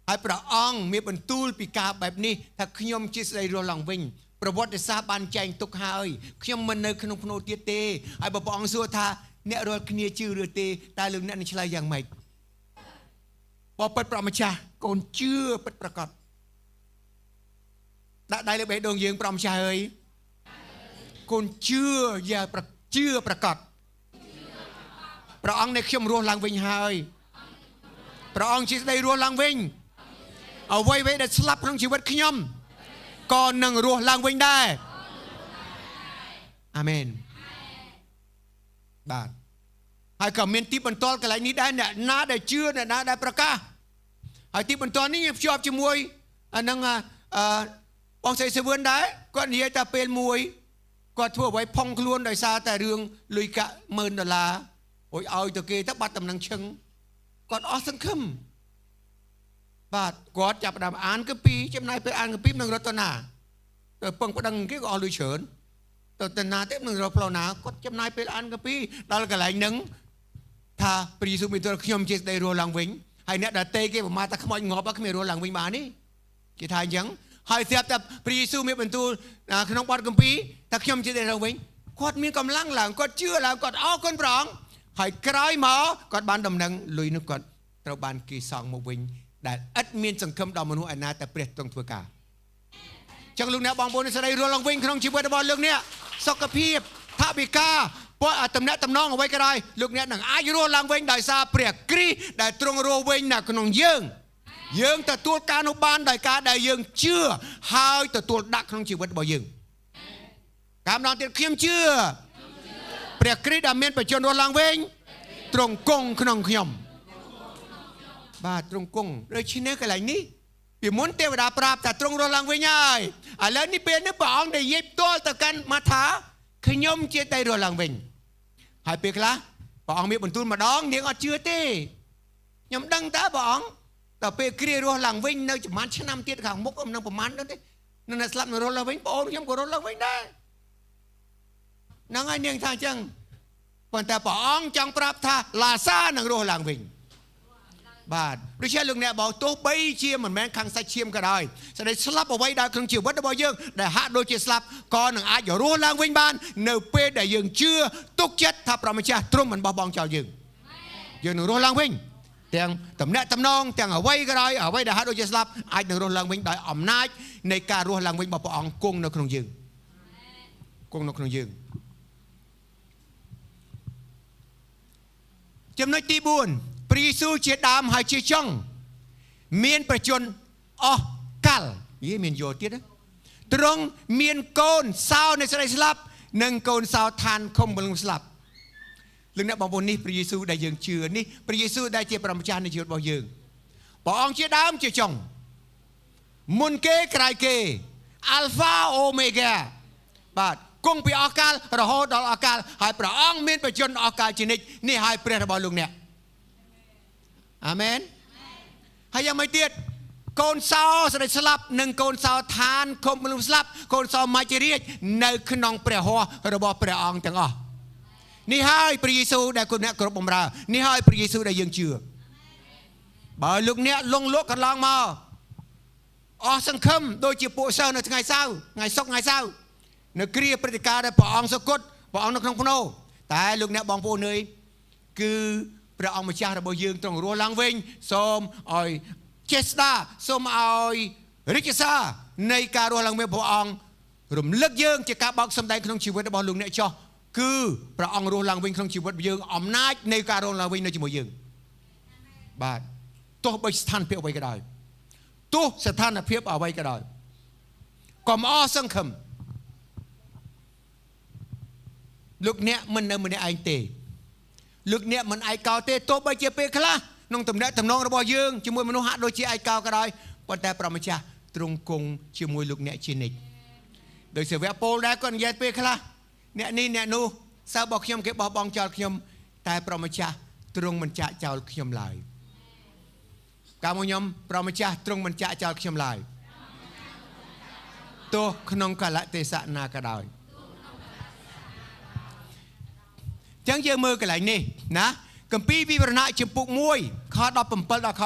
ហើយព្រះអង្គមានបន្ទូលពីការបែបនេះថាខ្ញុំជាស្ដីរស់ឡើងវិញប្រវត្តិសាស្ត្របានចែងទុកហើយខ្ញុំមិននៅក្នុងភ្នោទៀតទេហើយបើព្រះអង្គសួរថាអ្នករាល់គ្នាជឿឬទេតើលោកអ្នកនឹងឆ្លើយយ៉ាងម៉េចបើពិតព្រះម្ចាស់កូនជឿពិតប្រាកដដាក់ដៃលើបេះដូងយើងព្រះម្ចាស់អើយកូនជឿយ៉ាជឿប្រាកដព្រះអង្គនៃខ្ញុំរស់ឡើងវិញហើយព្រះអង្គជាស្ដីរស់ឡើងវិញអ្វីៗដែលស្លាប់ក្នុងជីវិតខ្ញុំក៏នឹងរស់ឡើងវិញដែរអាមែនបាទហើយក៏មានទីបន្ទាល់កន្លែងនេះដែរអ្នកណាដែលជឿអ្នកណាដែលប្រកាសហើយទីបន្ទាល់នេះខ្ញុំភ្ជាប់ជាមួយអានឹងបងស្រីសេវឿនដែរគាត់និយាយថាពេលមួយគាត់ធ្វើអ្វីផុងខ្លួនដោយសារតែរឿងលុយកាក់$10,000អូយឲ្យទៅគេទៅបាត់តំណែងឈឹងគាត់អស់សង្ឃឹមបាទគាត់ចាប់ផ្ដើមអានគម្ពីរចំណាយពេលអានគម្ពីរនឹងរត់ទៅណាទៅពឹងប្តឹងគេក៏អស់លុយច្រើនទៅណាទេនឹងរកផ្លូវណាគាត់ចំណាយពេលអានគម្ពីរដល់កន្លែងហ្នឹងថាព្រះយេស៊ូវមានទូលខ្ញុំជាស្ដីរស់ឡើងវិញហើយអ្នកដទៃគេប្រមាថថាខ្មោចងាប់គ្មានរស់ឡើងវិញបានទេគេថាអញ្ចឹងហើយស្រាប់តែព្រះយេស៊ូវមានបន្ទូលក្នុងបទគម្ពីរថាខ្ញុំជាស្ដីរស់វិញ គាត់មានកម្លាំងឡើងគាត់ជឿឡើងគាត់អរគុណព្រះអង្គហើយក្រោយមកគាត់បានដំណឹងលុយនោះគាត់ត្រូវបានគេសងមកវិញដែលឥតមានសង្ឃឹមដល់មនុស្សឯណាតែព្រះទ្រង់ធ្វើការចឹងលោកអ្នកបងប្អូនសេរីរស់ឡើងវិញក្នុងជីវិតរបស់លោកអ្នកសុខភាពថវិកាពលតំណាក់តំណងអ្វីក៏ដោយលោកអ្នកនឹងអាចរស់ឡើងវិញដោយសារព្រះគ្រីស្ទដែលទ្រង់រស់វិញនៅក្នុងយើងយើងទទួលការនោះបានដោយការដែលយើងជឿហើយទទួលដាក់ក្នុងជីវិតរបស់យើងតាមដងទៀតខ្ញុំជឿព្រះគ្រីស្ទដែលមានបច្ចុប្បន្នរស់ឡើងវិញទ្រង់គង់ក្នុងខ្ញុំបាទទ្រង់គង់ដូច្នេះកន្លែងនេះពីមុនទេវតាប្រាប់ថាទ្រង់រស់ឡើងវិញហើយឥឡូវនេះពេលនេះព្រះអង្គនិយាយផ្ទាល់ទៅកាន់ម៉ាថាខ្ញុំជាតែរស់ឡើងវិញហើយពេលខ្លះព្រះអង្គមានបន្ទូលម្ដងនាងអត់ជឿទេខ្ញុំដឹងតើព្រះអង្គដល់ពេលគ្រារស់ឡើងវិញនៅប្រហែលឆ្នាំទៀតខាងមុខមិននឹងប្រហែលនោះទេនឹងស្លាប់នឹងរស់ឡើងវិញបងអូនខ្ញុំក៏រស់ឡើងវិញដែរហ្នឹងហើយនាងថាអញ្ចឹងប៉ុន្តែព្រះអង្គចង់ប្រាប់ថាឡាសានឹងរស់ឡើងវិញបាទដូច្នេះលោកអ្នកបងទោះបីជាមិនមែនខាងសាច់ឈាមក៏ដោយសេចក្តីស្លាប់អ្វីដែលក្នុងជីវិតរបស់យើងដែលហាក់ដូចជាស្លាប់ក៏នឹងអាចរស់ឡើងវិញបាននៅពេលដែលយើងជឿទុកចិត្តថាព្រះម្ចាស់ទ្រង់មិនបោះបង់ចោលយើងយើងនឹងរស់ឡើងវិញទាំងតំណាក់តំណងទាំងអ្វីក៏ដោយអ្វីដែលហាក់ដូចជាស្លាប់អាចនឹងរស់ឡើងវិញដោយអំណាចនៃការរស់ឡើងវិញរបស់ព្រះអង្គគង់នៅក្នុងយើងគង់នៅក្នុងយើងចំណុចទី4ព្រះយេស៊ូវជាដើមហើយជាចុងមានប្រជញ្ញអស់កាលយីមានយោទៀតណាទ្រង់មានកូនសោនៃសេចក្តីស្លាប់និងកូនសោឋានឃុំព្រលឹងស្លាប់លោកអ្នកបងប្អូននេះព្រះយេស៊ូវដែលយើងជឿនេះព្រះយេស៊ូវដែលជាព្រះម្ចាស់នៃជីវិតរបស់យើងព្រះអង្គជាដើមជាចុងមុនគេក្រោយគេ Alpha Omega បាទគង់ពីអស់កាលរហូតដល់អស់កាលហើយព្រះអង្គមានប្រជញ្ញអស់កាលជានិច្ចនេះហើយព្រះរបស់លោកអ្នកអាមែនហើយយ៉ាងម៉េចទៀតកូនសោសេចក្តីស្លាប់និងកូនសោឋានឃុំមនុស្សស្លាប់កូនសោមច្ចរាជនៅក្នុងព្រះហស្ថរបស់ព្រះអង្គទាំងអស់នេះហើយព្រះយេស៊ូវដែលគុណអ្នកគ្រប់បម្រើនេះហើយព្រះយេស៊ូវដែលយើងជឿបើលោកអ្នកលងលក់កន្លងមកអស់សង្ឃឹមដូចជាពួកសិស្សនៅថ្ងៃសៅរ៍ថ្ងៃសុក្រថ្ងៃសៅរ៍នៅគ្រាព្រឹត្តិការណ៍ដែលព្រះអង្គសុគតព្រះអង្គនៅក្នុងភ្នូតែលោកអ្នកបងប្អូនអើយគឺព្រះអង្គម្ចាស់របស់យើងទ្រង់រស់ឡើងវិញសូមឲ្យចេស្តាសូមឲ្យរិទ្ធិសារនៃការរស់ឡើងវិញព្រះអង្គរំលឹកយើងជាការបោកសម្ដែងក្នុងជីវិតរបស់លោកអ្នកចោះគឺព្រះអង្គរស់ឡើងវិញក្នុងជីវិតយើងអំណាចនៃការរស់ឡើងវិញនៅជាមួយយើងបាទទោះបីស្ថានភាពអ្វីក៏ដោយទោះស្ថានភាពអ្វីក៏ដោយកុំអស់សង្ឃឹមលោកអ្នកមិននៅម្នាក់ឯងទេលោកអ្នកមិនឯកោទេទោះបីជាពេលខ្លះក្នុងតំណែងតំណងរបស់យើងជាមួយមនុស្សហាក់ដូចជាឯកោក៏ដោយប៉ុន្តែព្រះម្ចាស់ទ្រង់គង់ជាមួយលោកអ្នកជានិច្ចដោយសាវកពលដែរគាត់និយាយពេលខ្លះអ្នកនេះអ្នកនោះសើរបស់ខ្ញុំគេបោះបង់ចោលខ្ញុំតែព្រះម្ចាស់ទ្រង់មិនចាកចោលខ្ញុំឡើយកាលមកខ្ញុំព្រះម្ចាស់ទ្រង់មិនចាកចោលខ្ញុំឡើយទោះក្នុងកាលៈទេសៈណាក៏ដោយចឹងយើងមើលកន្លែងនេះណាគម្ពីរវិវរណៈជំពូក1ខ17ដល់ខ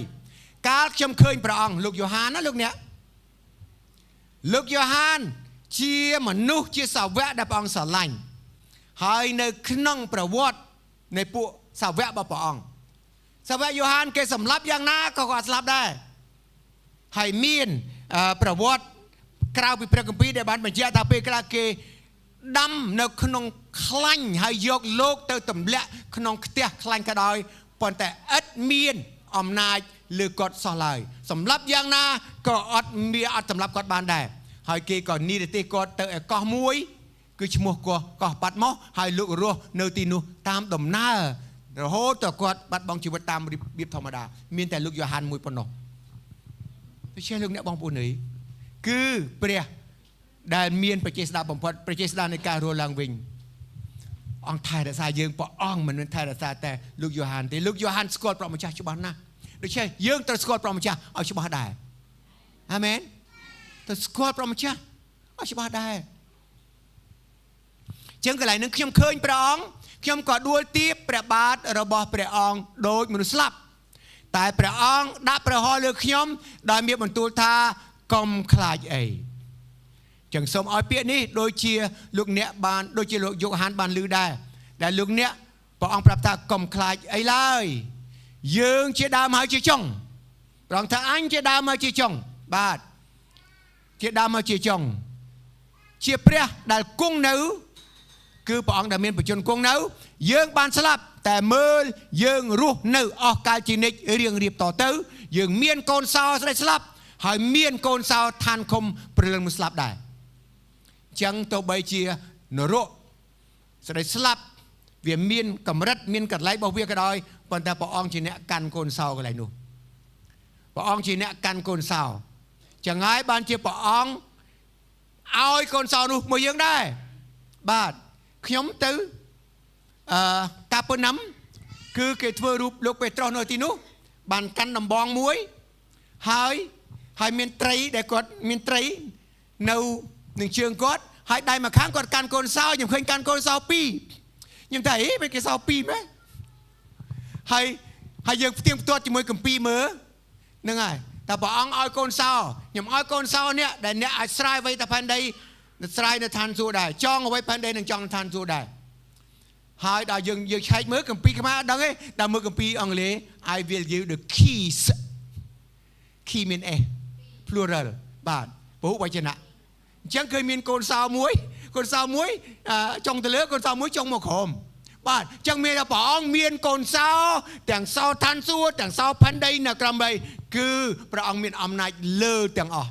18កាលខ្ញុំឃើញព្រះអង្គលោកយ៉ូហានណាលោកអ្នកលោកយ៉ូហានជាមនុស្សជាសាវកដែលព្រះអង្គស្រឡាញ់ហើយនៅក្នុងប្រវត្តិនៃពួកសាវករបស់ព្រះអង្គសាវកយ៉ូហានគេសម្លាប់យ៉ាងណាក៏គាត់ស្លាប់ដែរហើយមានប្រវត្តិក្រៅពីព្រះគម្ពីរដែលបានបញ្ជាក់ថាពេលខ្លះគេដាំនៅក្នុងខ្លាញ់ហើយយកលោកទៅទម្លាក់ក្នុងខ្ទះខ្លាញ់ក៏ដោយប៉ុន្តែឥតមានអំណាចលើគាត់សោះឡើយសម្លាប់យ៉ាងណាក៏អត់មានអត់សម្លាប់គាត់បានដែរហើយគេក៏និរទេសគាត់ទៅឯកោះមួយគឺឈ្មោះកោះកោះបាត់មកហើយលោករស់នៅទីនោះតាមដំណើររហូតដល់គាត់បាត់បង់ជីវិតតាមរបៀបធម្មតាមានតែលោកយ៉ូហានមួយប៉ុណ្ណោះដូច្នេះលោកអ្នកបងប្អូនអើយគឺព្រះដែលមានព្រះចេស្តាបំផុតព្រះចេស្តានៃការរស់ឡើងវិញអង្គថែរក្សាយើងព្រះអង្គមិនមែនថែរក្សាតែលោកយ៉ូហានទេលោកយ៉ូហានស្គាល់ព្រះម្ចាស់ច្បាស់ណាស់ដូច្នេះយើងត្រូវស្គាល់ព្រះម្ចាស់ឲ្យច្បាស់ដែរអាមែនត្រូវស្គាល់ព្រះម្ចាស់ឲ្យច្បាស់ដែរចឹងកន្លែងនឹងខ្ញុំឃើញព្រះអង្គខ្ញុំក៏ដួលទៀបព្រះបាទរបស់ព្រះអង្គដូចមនុស្សស្លាប់តែព្រះអង្គដាក់ព្រះហស្ថលើខ្ញុំដោយមានបន្ទូលថាកុំខ្លាចអី ចឹងសូមឲ្យពាក្យនេះដូចជាលោកអ្នកបានដូចជាលោកយ៉ូហានបានឮដែរដែលលោកអ្នកព្រះអង្គប្រាប់ថាកុំខ្លាចអីឡើយយើងជាដើមហើយជាចុងព្រះអង្គថាអញជាដើមហើយជាចុងបាទជាដើមហើយជាចុងជាព្រះដែលគង់នៅគឺព្រះអង្គដែលមានបច្ចុប្បន្នគង់នៅយើងបានស្លាប់តែមើលយើងរស់នៅអស់កាលជានិច្ចរៀងរៀបតទៅយើងមានកូនសោស្ដេចស្លាប់ហើយមានកូនសោឋានឃុំព្រលឹងមិនស្លាប់ដែរចឹងទៅបីជានរកស្ដេចស្លាប់វាមានកម្រិតមានកន្លែងរបស់វាក៏ដោយប៉ុន្តែព្រះអង្គជាអ្នកកាន់កូនសោកន្លែងនោះព្រះអង្គជាអ្នកកាន់កូនសោចឹងហើយបានជាព្រះអង្គឲ្យកូនសោនោះមកយើងដែរបាទខ្ញុំទៅកាពើណាំគឺគេធ្វើរូបលោកពេត្រុសនៅទីនោះបានកាន់ដំបងមួយហើយមានត្រីដែលគាត់មានត្រីនៅនឹងជើងគាត់ហើយដៃមួយខាងគាត់កាន់កូនសោខ្ញុំឃើញកាន់កូនសោពីរខ្ញុំថាអីមិនគេសោពីរម៉េចហើយយើងផ្ទៀងផ្ទាត់ជាមួយកម្ពីមើលហ្នឹងហើយតែព្រះអង្គឲ្យកូនសោខ្ញុំឲ្យកូនសោនេះដែលអ្នកអាចស្រាយអ្វីតែផែនដីស្រាយនៅឋានសួគ៌ដែរចង់អ្វីផែនដីនឹងចង់ឋានសួគ៌ដែរហើយដល់យើងឆែកមើលកម្ពីខ្មែរអត់ដឹងទេដល់មើលកម្ពីអង់គ្លេស I will give the keys key មាន s plural បាទពហុវចនៈអញ្ចឹងឃើញមានកូនសោមួយកូនសោមួយចុងទៅលើកូនសោមួយចុងមកក្រោមបាទអញ្ចឹងមានថាព្រះអង្គមានកូនសោទាំងសោឋានសួគ៌ទាំងសោផែនដីនៅក្រោមដីគឺព្រះអង្គមានអំណាចលើទាំងអស់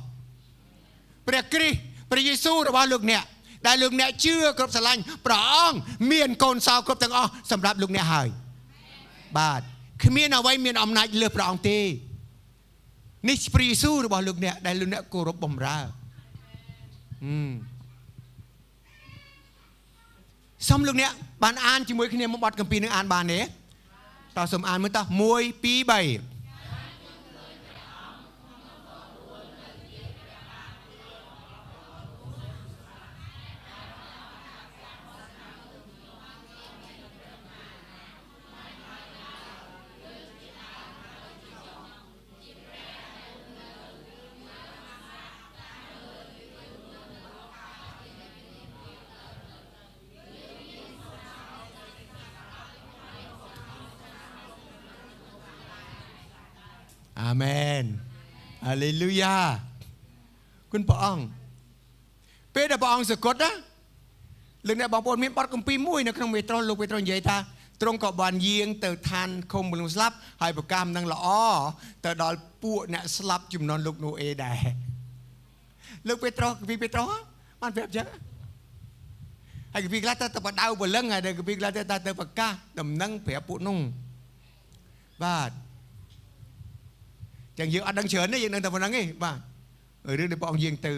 ព្រះគ្រីស្ទព្រះយេស៊ូវរបស់លោកអ្នកដែលលោកអ្នកជឿគ្រប់ស្រឡាញ់ព្រះអង្គមានកូនសោគ្រប់ទាំងអស់សម្រាប់លោកអ្នកហើយបាទគ្មានអ្វីមានអំណាចលើព្រះអង្គទេនេះព្រះយេស៊ូវរបស់លោកអ្នកដែលលោកអ្នកគោរពបម្រើសូមលោកអ្នកបានអានជាមួយគ្នាមកបទគម្ពីរនឹងអានបានទេតោះសូមអានមើលតោះ1 2 3អាមែនហាឡេលូយ៉ាគុណព្រះអង្គពេលដែលព្រះអង្គសគត់ណាលោកអ្នកបងប្អូនមានបទគម្ពីរមួយនៅក្នុងមេត្រូលោកពេត្រុសនិយាយថាទ្រង់ក៏បានយាងទៅឋានឃុំមនុស្សស្លាប់ហើយប្រកាសនឹងល្អទៅដល់ពួកអ្នកស្លាប់ចំនួនលោកណូអេដែរលោកពេត្រុសគម្ពីរពេត្រុសបានប្រាប់ចឹងហើយគម្ពីរខ្លះទៅបដៅព្រលឹងហើយគម្ពីរខ្លះទៅប្រកាសដំណឹងប្រាប់ពួកនោះបាទចឹងយើងអត់ដឹងច្រើនទេយើងដឹងតែប៉ុណ្្នឹងទេបាទរឿងដែលព្រះអង្គយាងទៅ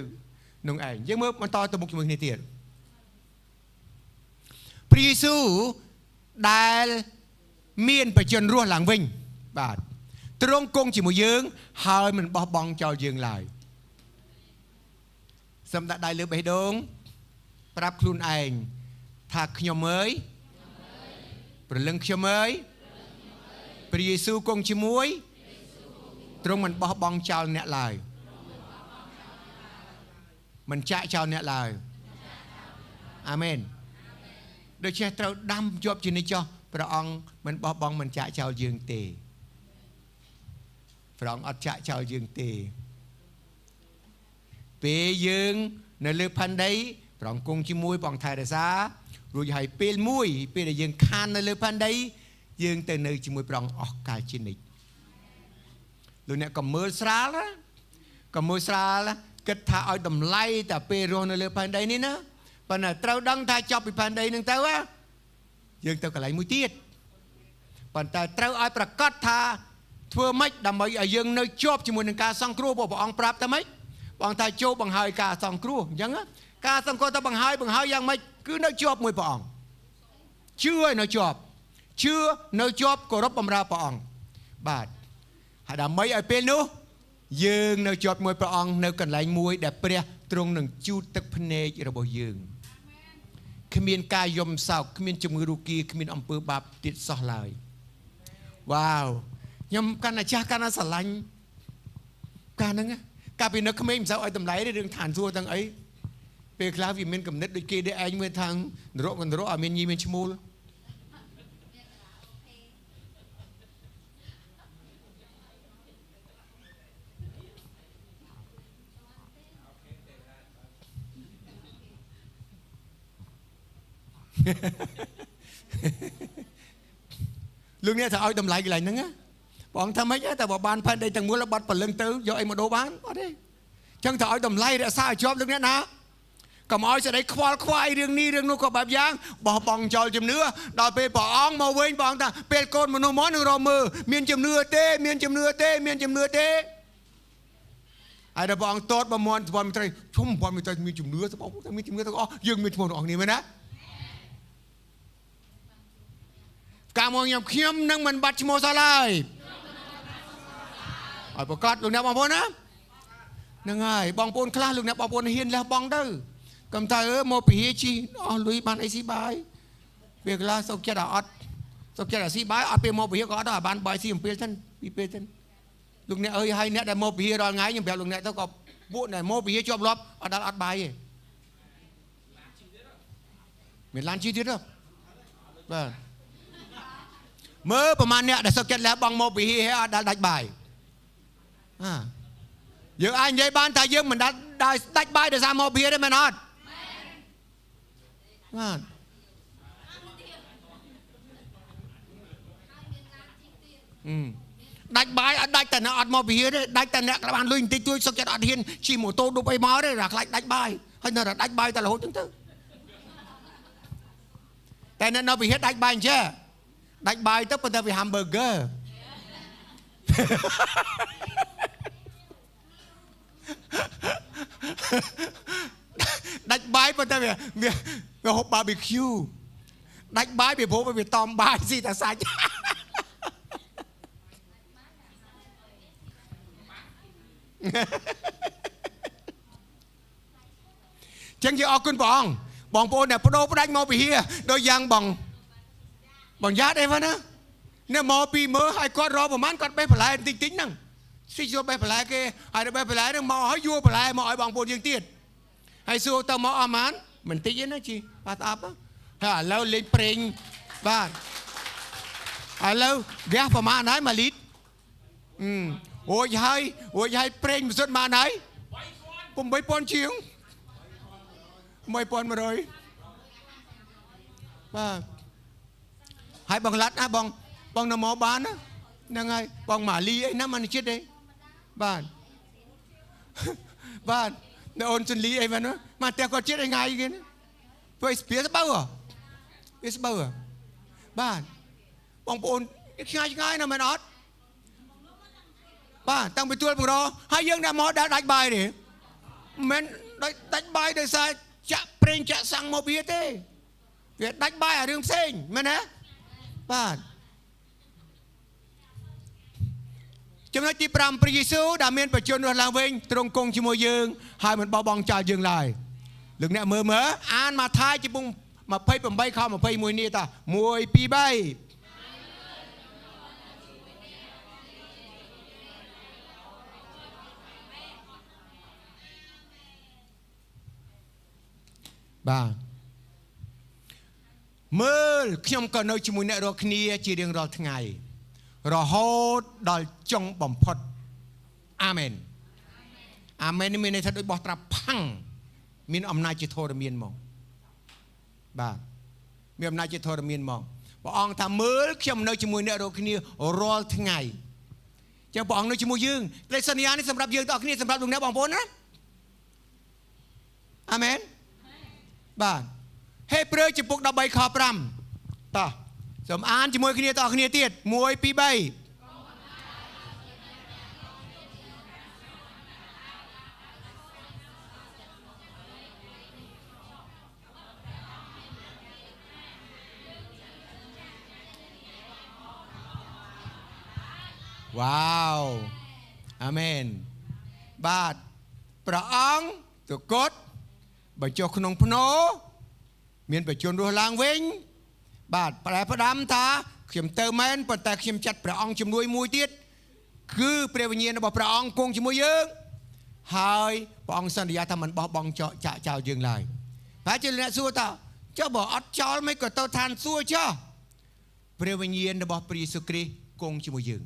នោះឯងយើងមើលបន្តទៅមុខជាមួយគ្នាទៀតព្រះយេស៊ូវដែលមានបច្ចុប្បន្នរស់ឡើងវិញបាទទ្រង់គង់ជាមួយយើងហើយមិនបោះបង់ចោលយើងឡើយសូមដាក់ដៃលើបេះដូងប្រាប់ខ្លួនឯងថាខ្ញុំអើយព្រលឹងខ្ញុំអើយព្រះយេស៊ូវគង់ជាមួយទ្រង់មិនបោះបង់ចោលអ្នកឡើយមិនចាក់ចោលអ្នកឡើយអាមែនដូច្នេះត្រូវដាំជាប់ជានិច្ចចោះព្រះអង្គមិនបោះបង់មិនចាក់ចោលយើងទេព្រះអង្គអត់ចាក់ចោលយើងទេពេលយើងនៅលើផែនដីព្រះអង្គគង់ជាមួយព្រះអង្គថែរក្សារួចហើយពេលមួយពេលដែលយើងខាននៅលើផែនដីយើងទៅនៅជាមួយព្រះអង្គអស់កាលជានិច្ចលោកអ្នកក៏មើលស្រាលណាក៏មើលស្រាលគិតថាឲ្យតម្លៃតែពេលរស់នៅលើផែនដីនេះណាប៉ុន្តែត្រូវដឹងថាចប់ពីផែនដីនឹងទៅយើងទៅកន្លែងមួយទៀតប៉ុន្តែត្រូវឲ្យប្រកាសថាធ្វើម៉េចដើម្បីឲ្យយើងនៅជាប់ជាមួយនឹងការសង្គ្រោះព្រះអង្គប្រាប់តែម៉េចព្រះអង្គថាចូលបង្ហើយការសង្គ្រោះអញ្ចឹងការសង្គ្រោះទៅបង្ហើយយ៉ាងម៉េចគឺនៅជាប់មួយព្រះអង្គជឿឲ្យនៅជាប់ជឿនៅជាប់គោរពបម្រើព្រះអង្គបាទហើយដើម្បីឲ្យពេលនោះយើងនៅជាប់មួយព្រះអង្គនៅកន្លែងមួយដែលព្រះទ្រង់នឹងជូតទឹកភ្នែករបស់យើងគ្មានការយំសោកគ្មានជំងឺរោគាគ្មានអំពើបាបទៀតសោះឡើយវ៉ាវខ្ញុំកាន់តែចាស់កាន់តែស្រឡាញ់កាលហ្នឹងកាលពីនៅក្មេងមិនសូវឲ្យតម្លៃទេរឿងឋានសួគ៌ទាំងអី ពេលខ្លះវាមានកំណត់ដូចគេដែរឯងមើលថាងនរកនរកអត់មានញីមានឈ្មោលលោកអ្នកថាឲ្យតម្លៃកន្លែងហ្នឹងណាបងថាម៉េចតែបើបានផែនដីទាំងមូលបាត់ព្រលឹងទៅយកអីមកដូរបានអត់ទេចឹងថាឲ្យតម្លៃរក្សាឲ្យជាប់លោកអ្នកណាកុំឲ្យសេចក្តីខ្វល់ខ្វាយរឿងនេះរឿងនោះក៏បែបយ៉ាងបោះបង់ចោលជំនឿដល់ពេលព្រះអង្គមកវិញព្រះអង្គថាពេលកូនមនុស្សមកនឹងរកមើលមានជំនឿទេមានជំនឿទេមានជំនឿទេហើយដល់ព្រះអង្គតតបមន់ប្រព័ន្ធមិត្តជុំប្រព័ន្ធមិត្តមានជំនឿបងតែមានជំនឿទាំងអស់យើងមានឈ្មោះទាំងអស់គ្នាមែនណាការមកខ្ញុំនឹងមិនបាត់ឈ្មោះសោះឡើយឲ្យប្រកាសលោកអ្នកបងប្អូនណាហ្នឹងហើយបងប្អូនខ្លះលោកអ្នកបងប្អូនហ៊ានលះបង់ទៅកុំថាមកពហិជីអស់លុយបានអីស៊ីបាយពេលខ្លះសុកចិត្តអត់សុកចិត្តអាស៊ីបាយអត់ពេលមកពហិក៏អត់ដល់បានបាយស៊ីអំពីលសិនពីពេលសិនលោកអ្នកអើយហើយអ្នកដែលមកពហិរាល់ថ្ងៃខ្ញុំប្រាប់លោកអ្នកទៅក៏ពួកដែលមកពហិជាប់លាប់អត់ដល់អត់បាយទេមានឡានជីទៀតទេបាទមើលប្រហែលអ្នកដែលសុកចិត្តលះបង់មកពហិហើយអត់ដល់ដាច់បាយអាយើងអាចនិយាយបានថាយើងមិនដល់ដាច់បាយដោយសារមកពហិទេមែនអត់បាទដាច់បាយអត់ដាច់តែអ្នកអត់មកពហិទេដាច់តែអ្នកបានលុយបន្តិចតួចសុកចិត្តអត់ហ៊ានជិះម៉ូតូដប់អីមកទេរ៉ាខ្លាចដាច់បាយហើយនៅតែដាច់បាយតែរហូតចឹងទៅតែអ្នកនៅពហិដាច់បាយអញ្ចឹងដាច់បាយទៅប៉ុន្តែវា hamburger ដាច់បាយប៉ុន្តែវាវាហូប barbecue ដាច់បាយពីព្រោះវាតំបាយស៊ីតែសាច់ចឹងយើងអរគុណព្រះអង្គបងប្អូនដែលបដូរផ្ដាច់មកពីហៀដូចយ៉ាងបងបងយ៉ាតអីវ៉ាណាអ្នកមកពីមើលឲ្យគាត់រកប្រហែលគាត់បេះបន្លែតិចតិចហ្នឹងស៊ីយកបេះបន្លែគេហើយបេះបន្លែហ្នឹងមកឲ្យយួរបន្លែមកឲ្យបងប្អូនយើងទៀតហើយសួរទៅមកអស់ម៉ានមិនតិចទេណាជីបាទស្អប់ហើយឥឡូវលេងប្រេងបាទឥឡូវហ្គាសប្រហែលហើយ1លីត្ររួចហើយរួចហើយប្រេងមិនសុទ្ធម៉ានហើយ8000ជាង1100បាទហើយបងឡាត់ណាបងបងនៅមកបានណាហ្នឹងហើយបងម៉ាលីអីណាមិនចិត្តទេបាទបាទនៅអូនសុនលីអីមែនមកផ្ទះគាត់ចិត្តអីថ្ងៃគេណាធ្វើស្ពីស្បូវវាស្បូវបាទបងប្អូនឆ្ងាយឆ្ងាយណាមែនអត់បាទតាំងពីទួលបង្រហើយយើងដែលមកដែលដាច់បាយទេមិនដាច់បាយដោយសារចាក់ប្រេងចាក់សាំងមកវាទេវាដាច់បាយអារឿងផ្សេងមែនទេបាទចំណុចទី5ព្រះយេស៊ូវដែលមានប្រជញ្ញរស់ឡើងវិញទ្រង់គង់ជាមួយយើងហើយមិនបោះបង់ចោលយើងឡើយលោកអ្នកមើលមើលអានម៉ាថាយជំពូក28ខ21នេះតា1 2 3បាទមើលខ្ញុំក៏នៅជាមួយអ្នករាល់គ្នាជារៀងរាល់ថ្ងៃរហូតដល់ចុងបំផុតអាមែនអាមែននេះមានន័យថាដូចបោះត្រាប់ផាំងមានអំណាចជាធរមានមកបាទមានអំណាចជាធរមានមកព្រះអង្គថាមើលខ្ញុំនៅជាមួយអ្នករាល់គ្នារាល់ថ្ងៃចឹងព្រះអង្គនៅជាមួយយើងតែសន្យានេះសម្រាប់យើងទាំងអស់គ្នាសម្រាប់លោកអ្នកបងប្អូនណាអាមែនបាទហេព្រើរជំពូក13ខ5តោះសូមអានជាមួយគ្នាទាំងអស់គ្នាទៀត1 2 3វ៉ាវអាមែនបាទព្រះអង្គទគត់បញ្ចុះក្នុងភ្នោមានបញ្ជនរស់ឡើងវិញបាទប្រែផ្ដាំថាខ្ញុំទៅមែនប៉ុន្តែខ្ញុំចាត់ព្រះអង្គជំនួយមួយទៀតគឺព្រះវិញ្ញាណរបស់ព្រះអង្គគង់ជាមួយយើង ហើយព្រះអង្គសន្យាថាមិនបោះបង់ចោលចាក់ចោលយើងឡើយប្រហែលជាអ្នកសួរថាចុះបើអត់ចោលមិនក៏ទៅឋានសួគ៌ចុះព្រះវិញ្ញាណរបស់ព្រះយេស៊ូវគ្រីស្ទគង់ជាមួយយើង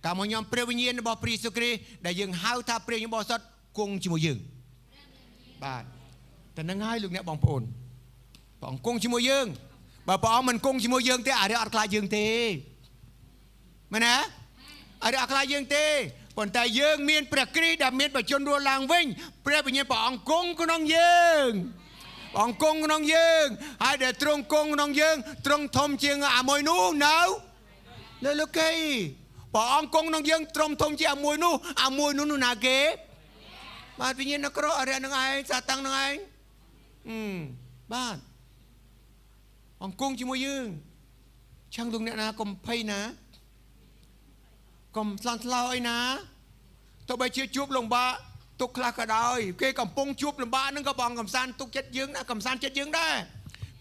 កាលមកខ្ញុំព្រះវិញ្ញាណរបស់ព្រះយេស៊ូវគ្រីស្ទដែលយើងហៅថាព្រះវិញ្ញាណបរិសុទ្ធគង់ជាមួយយើងបាទតែនឹងហើយលោកអ្នកបងប្អូនព្រះអង្គគង់ជាមួយយើងបើព្រះអង្គមិនគង់ជាមួយយើងទេអារក្សអត់ខ្លាចយើងទេមែនទេអារក្សអត់ខ្លាចយើងទេប៉ុន្តែយើងមានព្រះគ្រីស្ទដែលមានបជនរស់ឡើងវិញព្រះវិញ្ញាណព្រះអង្គគង់ក្នុងយើងព្រះអង្គគង់ក្នុងយើងហើយដែលទ្រង់គង់ក្នុងយើងទ្រង់ធំជាងអាមួយនោះនៅលើលោកីព្រះអង្គគង់ក្នុងយើងទ្រង់ធំជាងអាមួយនោះអាមួយនោះនោះណាគេបាទវិញ្ញាណអាក្រក់អរិយនឹងឯងសាតាំងនឹងឯងបាទអង្គគង់ជាមួយយើងឆឹងលោកអ្នកណាកុំភ័យណាកុំស្លន់ស្លោអីណាទោះបីជាជួបលំបាកទុកខ្លះក៏ដោយគេកំពុងជួបលំបាកហ្នឹងក៏បងកំសាន្តទុកចិត្តយើងណាកំសាន្តចិត្តយើងដែរ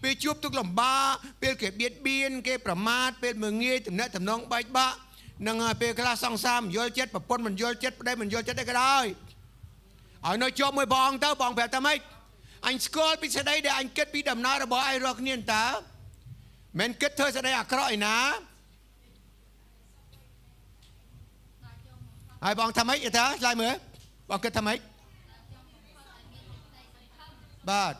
ពេលជួបទុកលំបាកពេលគេបៀតបៀនគេប្រមាថពេលមើងងាយតំណែងតំណងបែកបាក់នឹងហើយពេលខ្លះសង្សារមិនយល់ចិត្តប្រពន្ធមិនយល់ចិត្តប្តីមិនយល់ចិត្តអីក៏ដោយឲ្យនៅជាប់មួយបងទៅបងប្រាប់ថាម៉េចអញស្គាល់ពីស្ដីដែលអញគិតពីដំណើររបស់ឯងរាល់គ្នាតើមិនគិតធ្វើស្ដីអាក្រក់ឯណាហើយបងថាម៉េចតាឆ្លើយមើលបងគិតថាម៉េចបាទ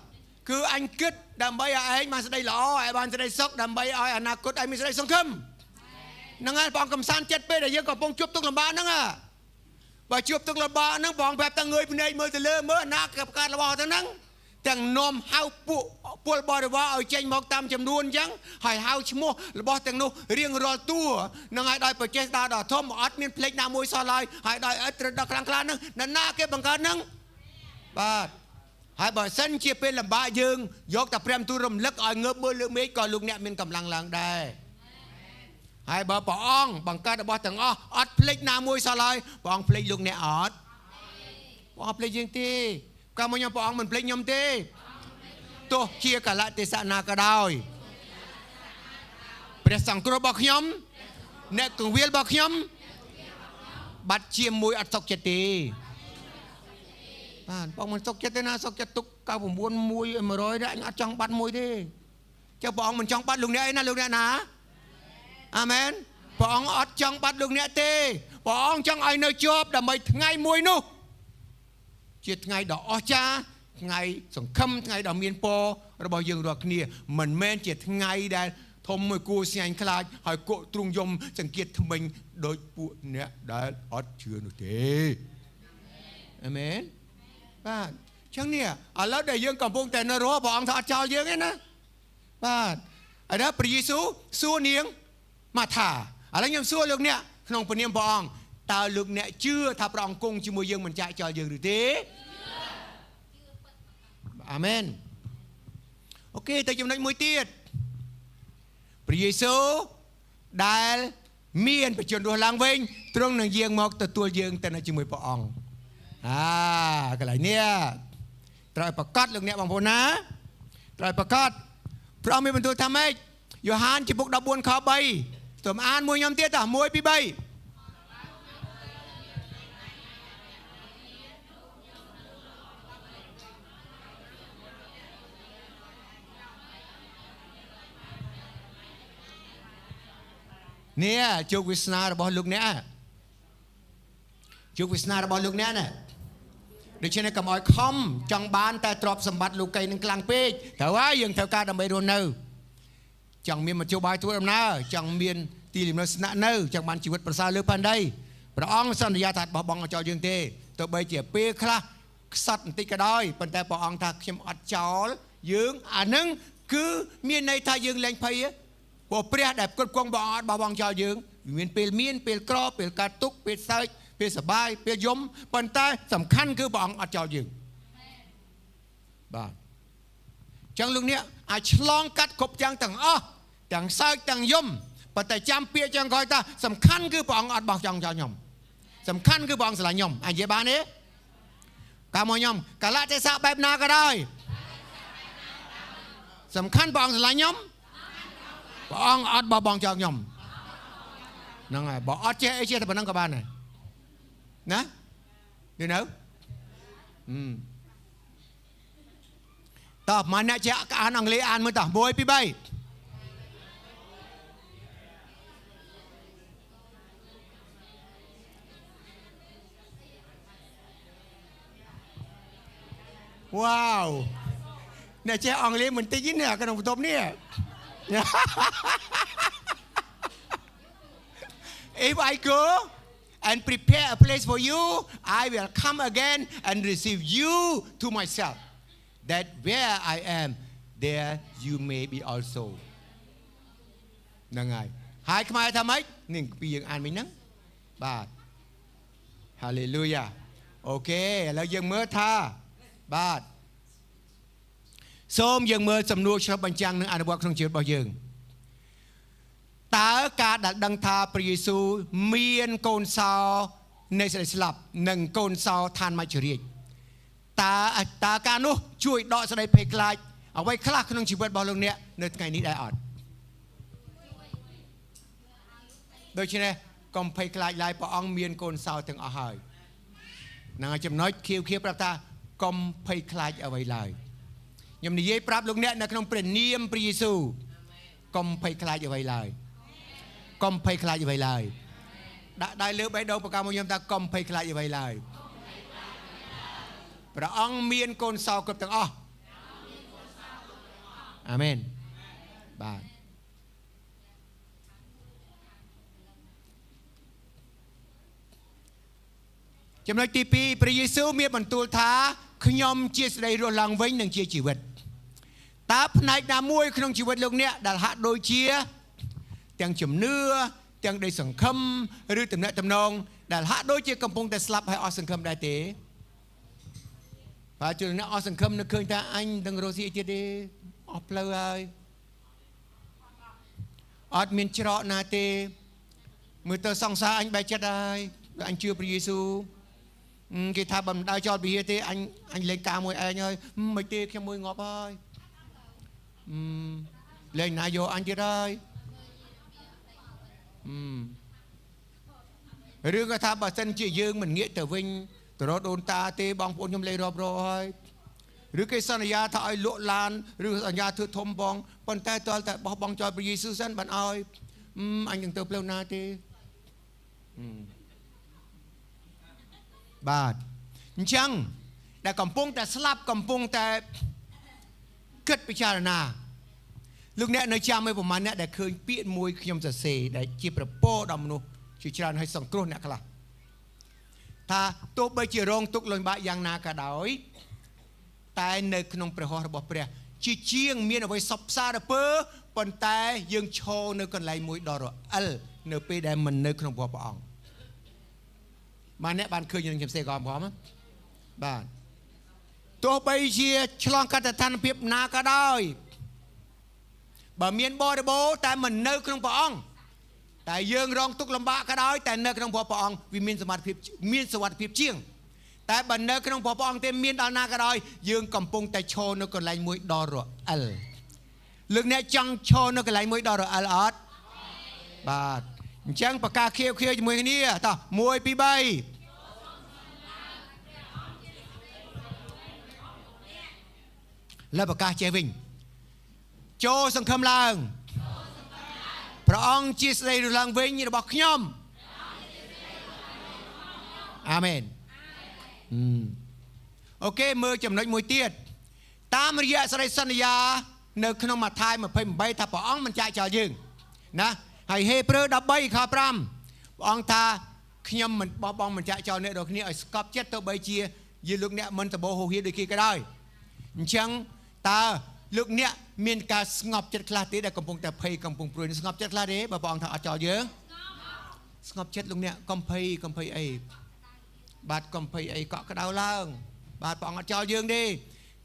គឺអញគិតដើម្បីឲ្យឯងបានស្ដីល្អឲ្យបានស្ដីសុខដើម្បីឲ្យអនាគតឯងមានស្ដីសង្ឃឹមហ្នឹងហើយបងកំសាន្តចិត្តពេលដែលយើងកំពុងជួបទុក្ខលំបាកហ្នឹងបើជួបទុក្ខលំបាកហ្នឹងបងប្រាប់តែងើយភ្នែកមើលទៅលើមើលអនាគតកើតរបស់ទៅហ្នឹងទាំងនាំហៅពួកពលបរិវារឲ្យចេញមកតាមចំនួនអញ្ចឹងហើយហៅឈ្មោះរបស់ទាំងនោះរៀងរាល់តួនឹងឲ្យដោយប្រជេស្តាដ៏ធំអត់មានភ្លេចណាមួយសោះឡើយហើយដោយឥទ្ធិឫទ្ធិដ៏ខ្លាំងក្លាហ្នឹងនរណាគេបង្កើតហ្នឹងបាទហើយបើសិនជាពេលលំបាកយើងយកតែព្រះទូលរំលឹកឲ្យងើបមើលលើមេឃក៏លោកអ្នកមានកម្លាំងឡើងដែរហើយបើព្រះអង្គបង្កើតរបស់ទាំងអស់អត់ភ្លេចណាមួយសោះឡើយព្រះអង្គភ្លេចលោកអ្នកអត់ព្រះអង្គភ្លេចយើងទេកាលមកខ្ញុំព្រះអង្គមិនភ្លេចខ្ញុំទេទោះជាកលៈទេសៈណាក៏ដោយព្រះសង្គ្រោះរបស់ខ្ញុំអ្នកកងវិលរបស់ខ្ញុំបាត់ជាមួយអត់សុខចិត្តទេបាទបងមិនសុខចិត្តទេណាសុខចិត្តទុក99 1 100ដែរអញអត់ចង់បាត់មួយទេចុះព្រះអង្គមិនចង់បាត់លោកអ្នកឯណាលោកអ្នកណាអាមែនព្រះអង្គអត់ចង់បាត់លោកអ្នកទេព្រះអង្គចង់ឲ្យនៅជាប់ដើម្បីថ្ងៃមួយនោះជាថ្ងៃដ៏អស្ចារ្យថ្ងៃសង្ឃឹមថ្ងៃដ៏មានពររបស់យើងរាល់គ្នាមិនមែនជាថ្ងៃដែលធំមួយគួរស្ញាញ់ខ្លាចហើយគក់ទ្រូងយំសង្កេតថ្មិញដោយពួកអ្នកដែលអត់ជឿនោះទេអាមែនបាទចឹងនេះឥឡូវដែលយើងកំពុងតែនៅរស់ព្រះអង្គថាអត់ចោលយើងទេណាបាទឥឡូវព្រះយេស៊ូវសួរនាងម៉ាថាឥឡូវខ្ញុំសួរលោកអ្នកក្នុងព្រះនាមព្រះអង្គតើលោកអ្នកជឿថាព្រះអង្គគង់ជាមួយយើងមិនចាក់ចោលយើងឬទេអាមែនអូខេទៅចំណុចមួយទៀតព្រះយេស៊ូវដែលមានបជនរស់ឡើងវិញទ្រង់នឹងយាងមកទទួលយើងទៅនៅជាមួយព្រះអង្គកន្លែងនេះត្រូវប្រកាសលោកអ្នកបងប្អូនណាត្រូវប្រកាសព្រះអង្គមានបន្ទូលថាម៉េចយ៉ូហានជំពូក14ខ3សូមអានមួយខ្ញុំទៀតតោះ1 2 3នេះជោគវាសនារបស់លោកអ្នកជោគវាសនារបស់លោកអ្នកណាដូច្នេះកុំឲ្យខំចង់បានតែទ្រព្យសម្បត្តិលោកីនឹងខ្លាំងពេកត្រូវហើយយើងត្រូវការដើម្បីរស់នៅចង់មានមធ្យោបាយធ្វើដំណើរចង់មានទីលំនៅស្នាក់នៅចង់បានជីវិតប្រសើរលើផែនដីព្រះអង្គសន្យាថាបោះបង់ចោលយើងទេទោះបីជាពេលខ្លះខ្សត់បន្តិចក៏ដោយប៉ុន្តែព្រះអង្គថាខ្ញុំអត់ចោលយើងអានឹងគឺមានន័យថាយើងលែងភ័យព្រោះព្រះដែលគ្រប់គ្រងព្រះអង្គអត់បោះបង់ចោលយើងមានពេលមានពេលក្រពេលកើតទុក្ខពេលសើចពេលសប្បាយពេលយំប៉ុន្តែសំខាន់គឺព្រះអង្គអត់ចោលយើងបាទចឹងលោកអ្នកអាចឆ្លងកាត់គ្រប់យ៉ាងទាំងអស់ទាំងសើចទាំងយំប៉ុន្តែចាំពាក្យចឹងក្រោយថាសំខាន់គឺព្រះអង្គអត់បោះចង់ចោលខ្ញុំសំខាន់គឺព្រះអង្គស្រឡាញ់ខ្ញុំអាចនិយាយបានទេកាលមកខ្ញុំកាលៈទេសៈបែបណាក៏ដោយសំខាន់ព្រះអង្គស្រឡាញ់ខ្ញុំព្រះអង្គអត់បោះបង់ចោលខ្ញុំហ្នឹងហើយបើអត់ចេះអីចេះតែប៉ុណ្ណឹងក៏បានដែរណា យល់នៅតោះមកអ្នកចេះអានអង់គ្លេសអានមើលតោះ1 2 3វ៉ាវអ្នកចេះអង់គ្លេសមិនតិចទេណាក្នុងបន្ទប់នេះ If I go and prepare a place for you, I will come again and receive you to myself, that where I am, there you may be also. ហ្នឹងហើយហើយខ្មែរថាម៉េចនេះពីយើងអានមិញហ្នឹងបាទ Hallelujah អូខេឥឡូវយើងមើលថាបាទសូមយើងមើលសំណួរឆ្លុះបញ្ចាំងនិងអនុវត្តក្នុងជីវិតរបស់យើងតើការដែលដឹងថាព្រះយេស៊ូវមានកូនសោនៃសេចក្តីស្លាប់និងកូនសោឋានមច្ចរាជតើការនោះជួយដកសេចក្តីភ័យខ្លាចអ្វីខ្លះក្នុងជីវិតរបស់លោកអ្នកនៅថ្ងៃនេះដែរអត់ដូច្នេះកុំភ័យខ្លាចឡើយព្រះអង្គមានកូនសោទាំងអស់ហើយនឹងចំណុចខៀវខៀវប្រាប់ថាកុំភ័យខ្លាចអ្វីឡើយខ្ញុំនិយាយប្រាប់លោកអ្នកនៅក្នុងព្រះនាមព្រះយេស៊ូវកុំភ័យខ្លាចអ្វីឡើយកុំភ័យខ្លាចអ្វីឡើយដាក់ដៃលើបេះដូងប្រកាសមកខ្ញុំថាកុំភ័យខ្លាចអ្វីឡើយព្រះអង្គមានកូនសោគ្រប់ទាំងអស់អាមែនបាទចំណុចទី2ព្រះយេស៊ូវមានបន្ទូលថាខ្ញុំជាសេចក្តីរស់ឡើងវិញនិងជាជីវិតតើផ្នែកណាមួយក្នុងជីវិតលោកអ្នកដែលហាក់ដូចជាទាំងជំនឿទាំងដីសង្ឃឹមឬទំនាក់ទំនងដែលហាក់ដូចជាកំពុងតែស្លាប់ហើយអស់សង្ឃឹមដែរទេបាទជួនអ្នកអស់សង្ឃឹមនៅឃើញថាអញនឹងរស់ស៊ីទៀតទេអស់ផ្លូវហើយអត់មានច្រកណាទេមើលទៅសង្សារអញបែកចិត្តហើយអញជឿព្រះយេស៊ូវគេថាបើមិនដើរចោលពហិទេអញលេងការមួយឯងហើយមិនទេខ្ញុំមួយងាប់ហើយលេងណាយកអញទៀតហើយរឿងគាត់ថាបើសិនជាយើងមិនងាកទៅវិញទៅរកដូនតាទេបងប្អូនខ្ញុំលេងរាប់រយហើយឬគេសន្យាថាឲ្យលក់ឡានឬសន្យាធ្វើធំបងប៉ុន្តែទាល់តែបោះបង់ចោលព្រះយេស៊ូវសិនបានឲ្យអញនឹងទៅផ្លូវណាទេបាទអញ្ចឹងដែលកំពុងតែស្លាប់កំពុងតែគិតពិចារណាលោកអ្នកនៅចាំឲ្យប្រហែលអ្នកដែលឃើញពាក្យមួយខ្ញុំសរសេរដែលជាប្រពោដល់មនុស្សជាច្រើនឲ្យសង្គ្រោះអ្នកខ្លះថាទោះបីជារងទុក្ខលំបាកយ៉ាងណាក៏ដោយតែនៅក្នុងព្រះហស្ថរបស់ព្រះជាជាងមានអ្វីសពសារពើប៉ុន្តែយើងឈរនៅកន្លែងមួយដ៏រអិលនៅពេលដែលមិននៅក្នុងព្រះអង្គបាទអ្នកបានឃើញនឹងខ្ញុំសេកកំបាទទោះបីជាឆ្លងកាត់ស្ថានភាពណាក៏ដោយបើមានបរិបូរតែមិននៅក្នុងព្រះអង្គតែយើងរងទុក្ខលំបាកក៏ដោយតែនៅក្នុងព្រះអង្គវាមានសមត្ថភាពមានសុវត្ថិភាពជាងតែបើនៅក្នុងព្រះអង្គទេមានដល់ណាក៏ដោយយើងកំពុងតែឈរនៅកន្លែងមួយដ៏រអិលលោកអ្នកចង់ឈរនៅកន្លែងមួយដ៏រអិលអត់បាទអញ្ចឹងប្រកាសខៀវខៀវជាមួយគ្នាតោះ1 2 3លើប្រកាសចេះវិញចូលសង្ឃឹមឡើងព្រះអង្គជាស្ដីរស់ឡើងវិញរបស់ខ្ញុំអាមែនអូខេមើលចំណុចមួយទៀតតាមរយៈសេចក្តីសន្យានៅក្នុងម៉ាថាយ28ថាព្រះអង្គមិនចាកចោលយើងណាហើយហេព្រើរ13ខ5ព្រះអង្គថាខ្ញុំមិនបោះបង់មិនចាកចោលអ្នករាល់គ្នាឲ្យស្កប់ចិត្តទៅបីជាយើងលោកអ្នកមិនសម្បូរហូរហៀដូចគេក៏ដោយអញ្ចឹងតើលោកអ្នកមានការស្ងប់ចិត្តខ្លះទេដែលកំពុងតែភ័យកំពុងព្រួយស្ងប់ចិត្តខ្លះទេបើព្រះអង្គថាអត់ចោលយើងស្ងប់ចិត្តលោកអ្នកកុំភ័យកុំភ័យអីបាទកុំភ័យអីកក់ក្ដៅឡើងបាទព្រះអង្គអត់ចោលយើងទេ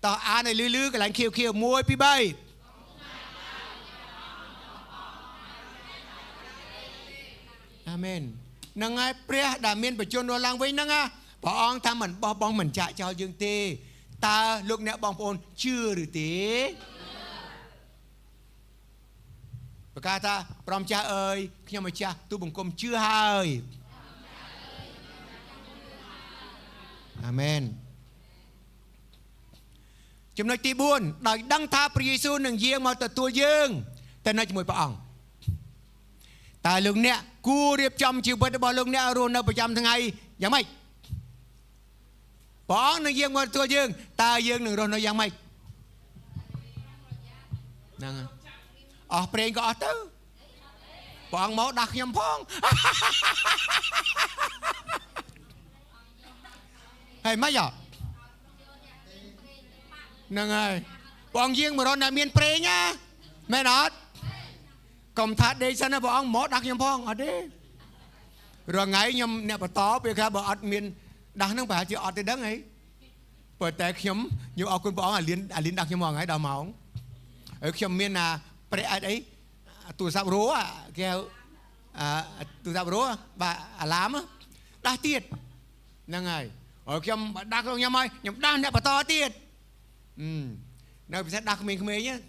តោះអានឲ្យលឺៗកន្លែងខៀវខៀវ1 2 3អាមែននឹងហើយព្រះដែលមានបជនរស់ឡើងវិញហ្នឹងណាព្រះអង្គថាមិនបោះបង់មិនចាកចោលយើងទេតើលោកអ្នកបងប្អូនជឿឬទេប្រកាសថាព្រះម្ចាស់អើយខ្ញុំម្ចាស់ទូបង្គំជឿហើយ អាមែន។ ចំណុចទី4 ដោយដឹងថាព្រះយេស៊ូវនឹងយាងមកទទួលយើងទៅនៅជាមួយព្រះអង្គ តើលោកអ្នកគួររៀបចំជីវិតរបស់លោកអ្នករស់នៅប្រចាំថ្ងៃយ៉ាងម៉េច? ព្រះអង្គនឹងយាងមកទទួលយើង តើយើងនឹងរស់នៅយ៉ាងម៉េច? ហ្នឹងអស់ប្រេងក៏អស់ទៅ ព្រះអង្គមកដាស់ខ្ញុំផង ហើយម៉េចហ្នឹងហើយ ព្រះអង្គយាងមករអ្នកមានប្រេងណា មែនអត់? កុំថាដេកសិនណា ព្រះអង្គមកដាស់ខ្ញុំផង អត់ទេ។ រាល់ថ្ងៃខ្ញុំអ្នកបន្តពេលខ្លះបើអត់មានដាស់ហ្នឹង ប្រហែលជាអត់ទេដឹងហី ប៉ុន្តែខ្ញុំអរគុណព្រះអង្គ អាលៀនអាលៀនដាស់ខ្ញុំមួយថ្ងៃដល់ម៉ោងហើយ។ ខ្ញុំមានអាប្រេអត់អីទូរស័ព្ទរោ គេហៅអាទូរស័ព្ទរោ បាទ អាឡាមដាស់ទៀតហ្នឹងហើយ។ ហើយខ្ញុំដាស់ខ្ញុំហើយ ខ្ញុំដាស់អ្នកបន្តទៀត នៅពិសេសដាស់ក្មេងៗ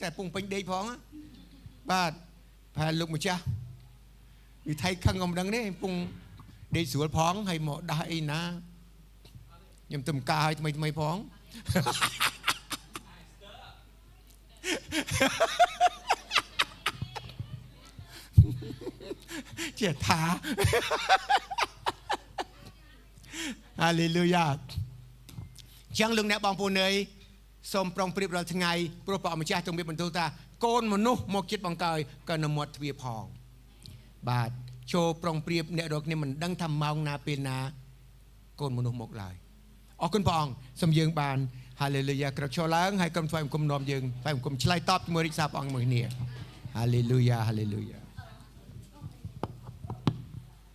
តែពងពេញដេកផង បាទ ប្រហែលលោកម្ចាស់វិថីខឹងក៏មិនដឹងទេ ពងដេកស្រួលផង ហើយមកដាស់អីណា ខ្ញុំទៅការឲ្យថ្មីថ្មីផង ជាថា ហាឡេលូយ៉ា។ ចឹងលោកអ្នកបងប្អូនអើយ សូមប្រុងប្រៀបរាល់ថ្ងៃ ព្រោះព្រះអង្គម្ចាស់ទ្រង់មានបន្ទូលថា កូនមនុស្សមកចិត្តបង្កើយក៏នៅមាត់ទ្វារផង។ បាទ ចូលប្រុងប្រៀប អ្នករាល់គ្នាមិនដឹងថាម៉ោងណាពេលណាកូនមនុស្សមកឡើយ។ អរគុណព្រះអង្គ សូមយើងបាន ហាឡេលូយ៉ា ក្រោកឈរឡើង ហើយក្រុមថ្វាយបង្គំនាំយើងថ្វាយបង្គំឆ្លើយតបជាមួយរិទ្ធសាព្រះអង្គមួយគ្នា។ ហាឡេលូយ៉ា ហាឡេលូយ៉ា។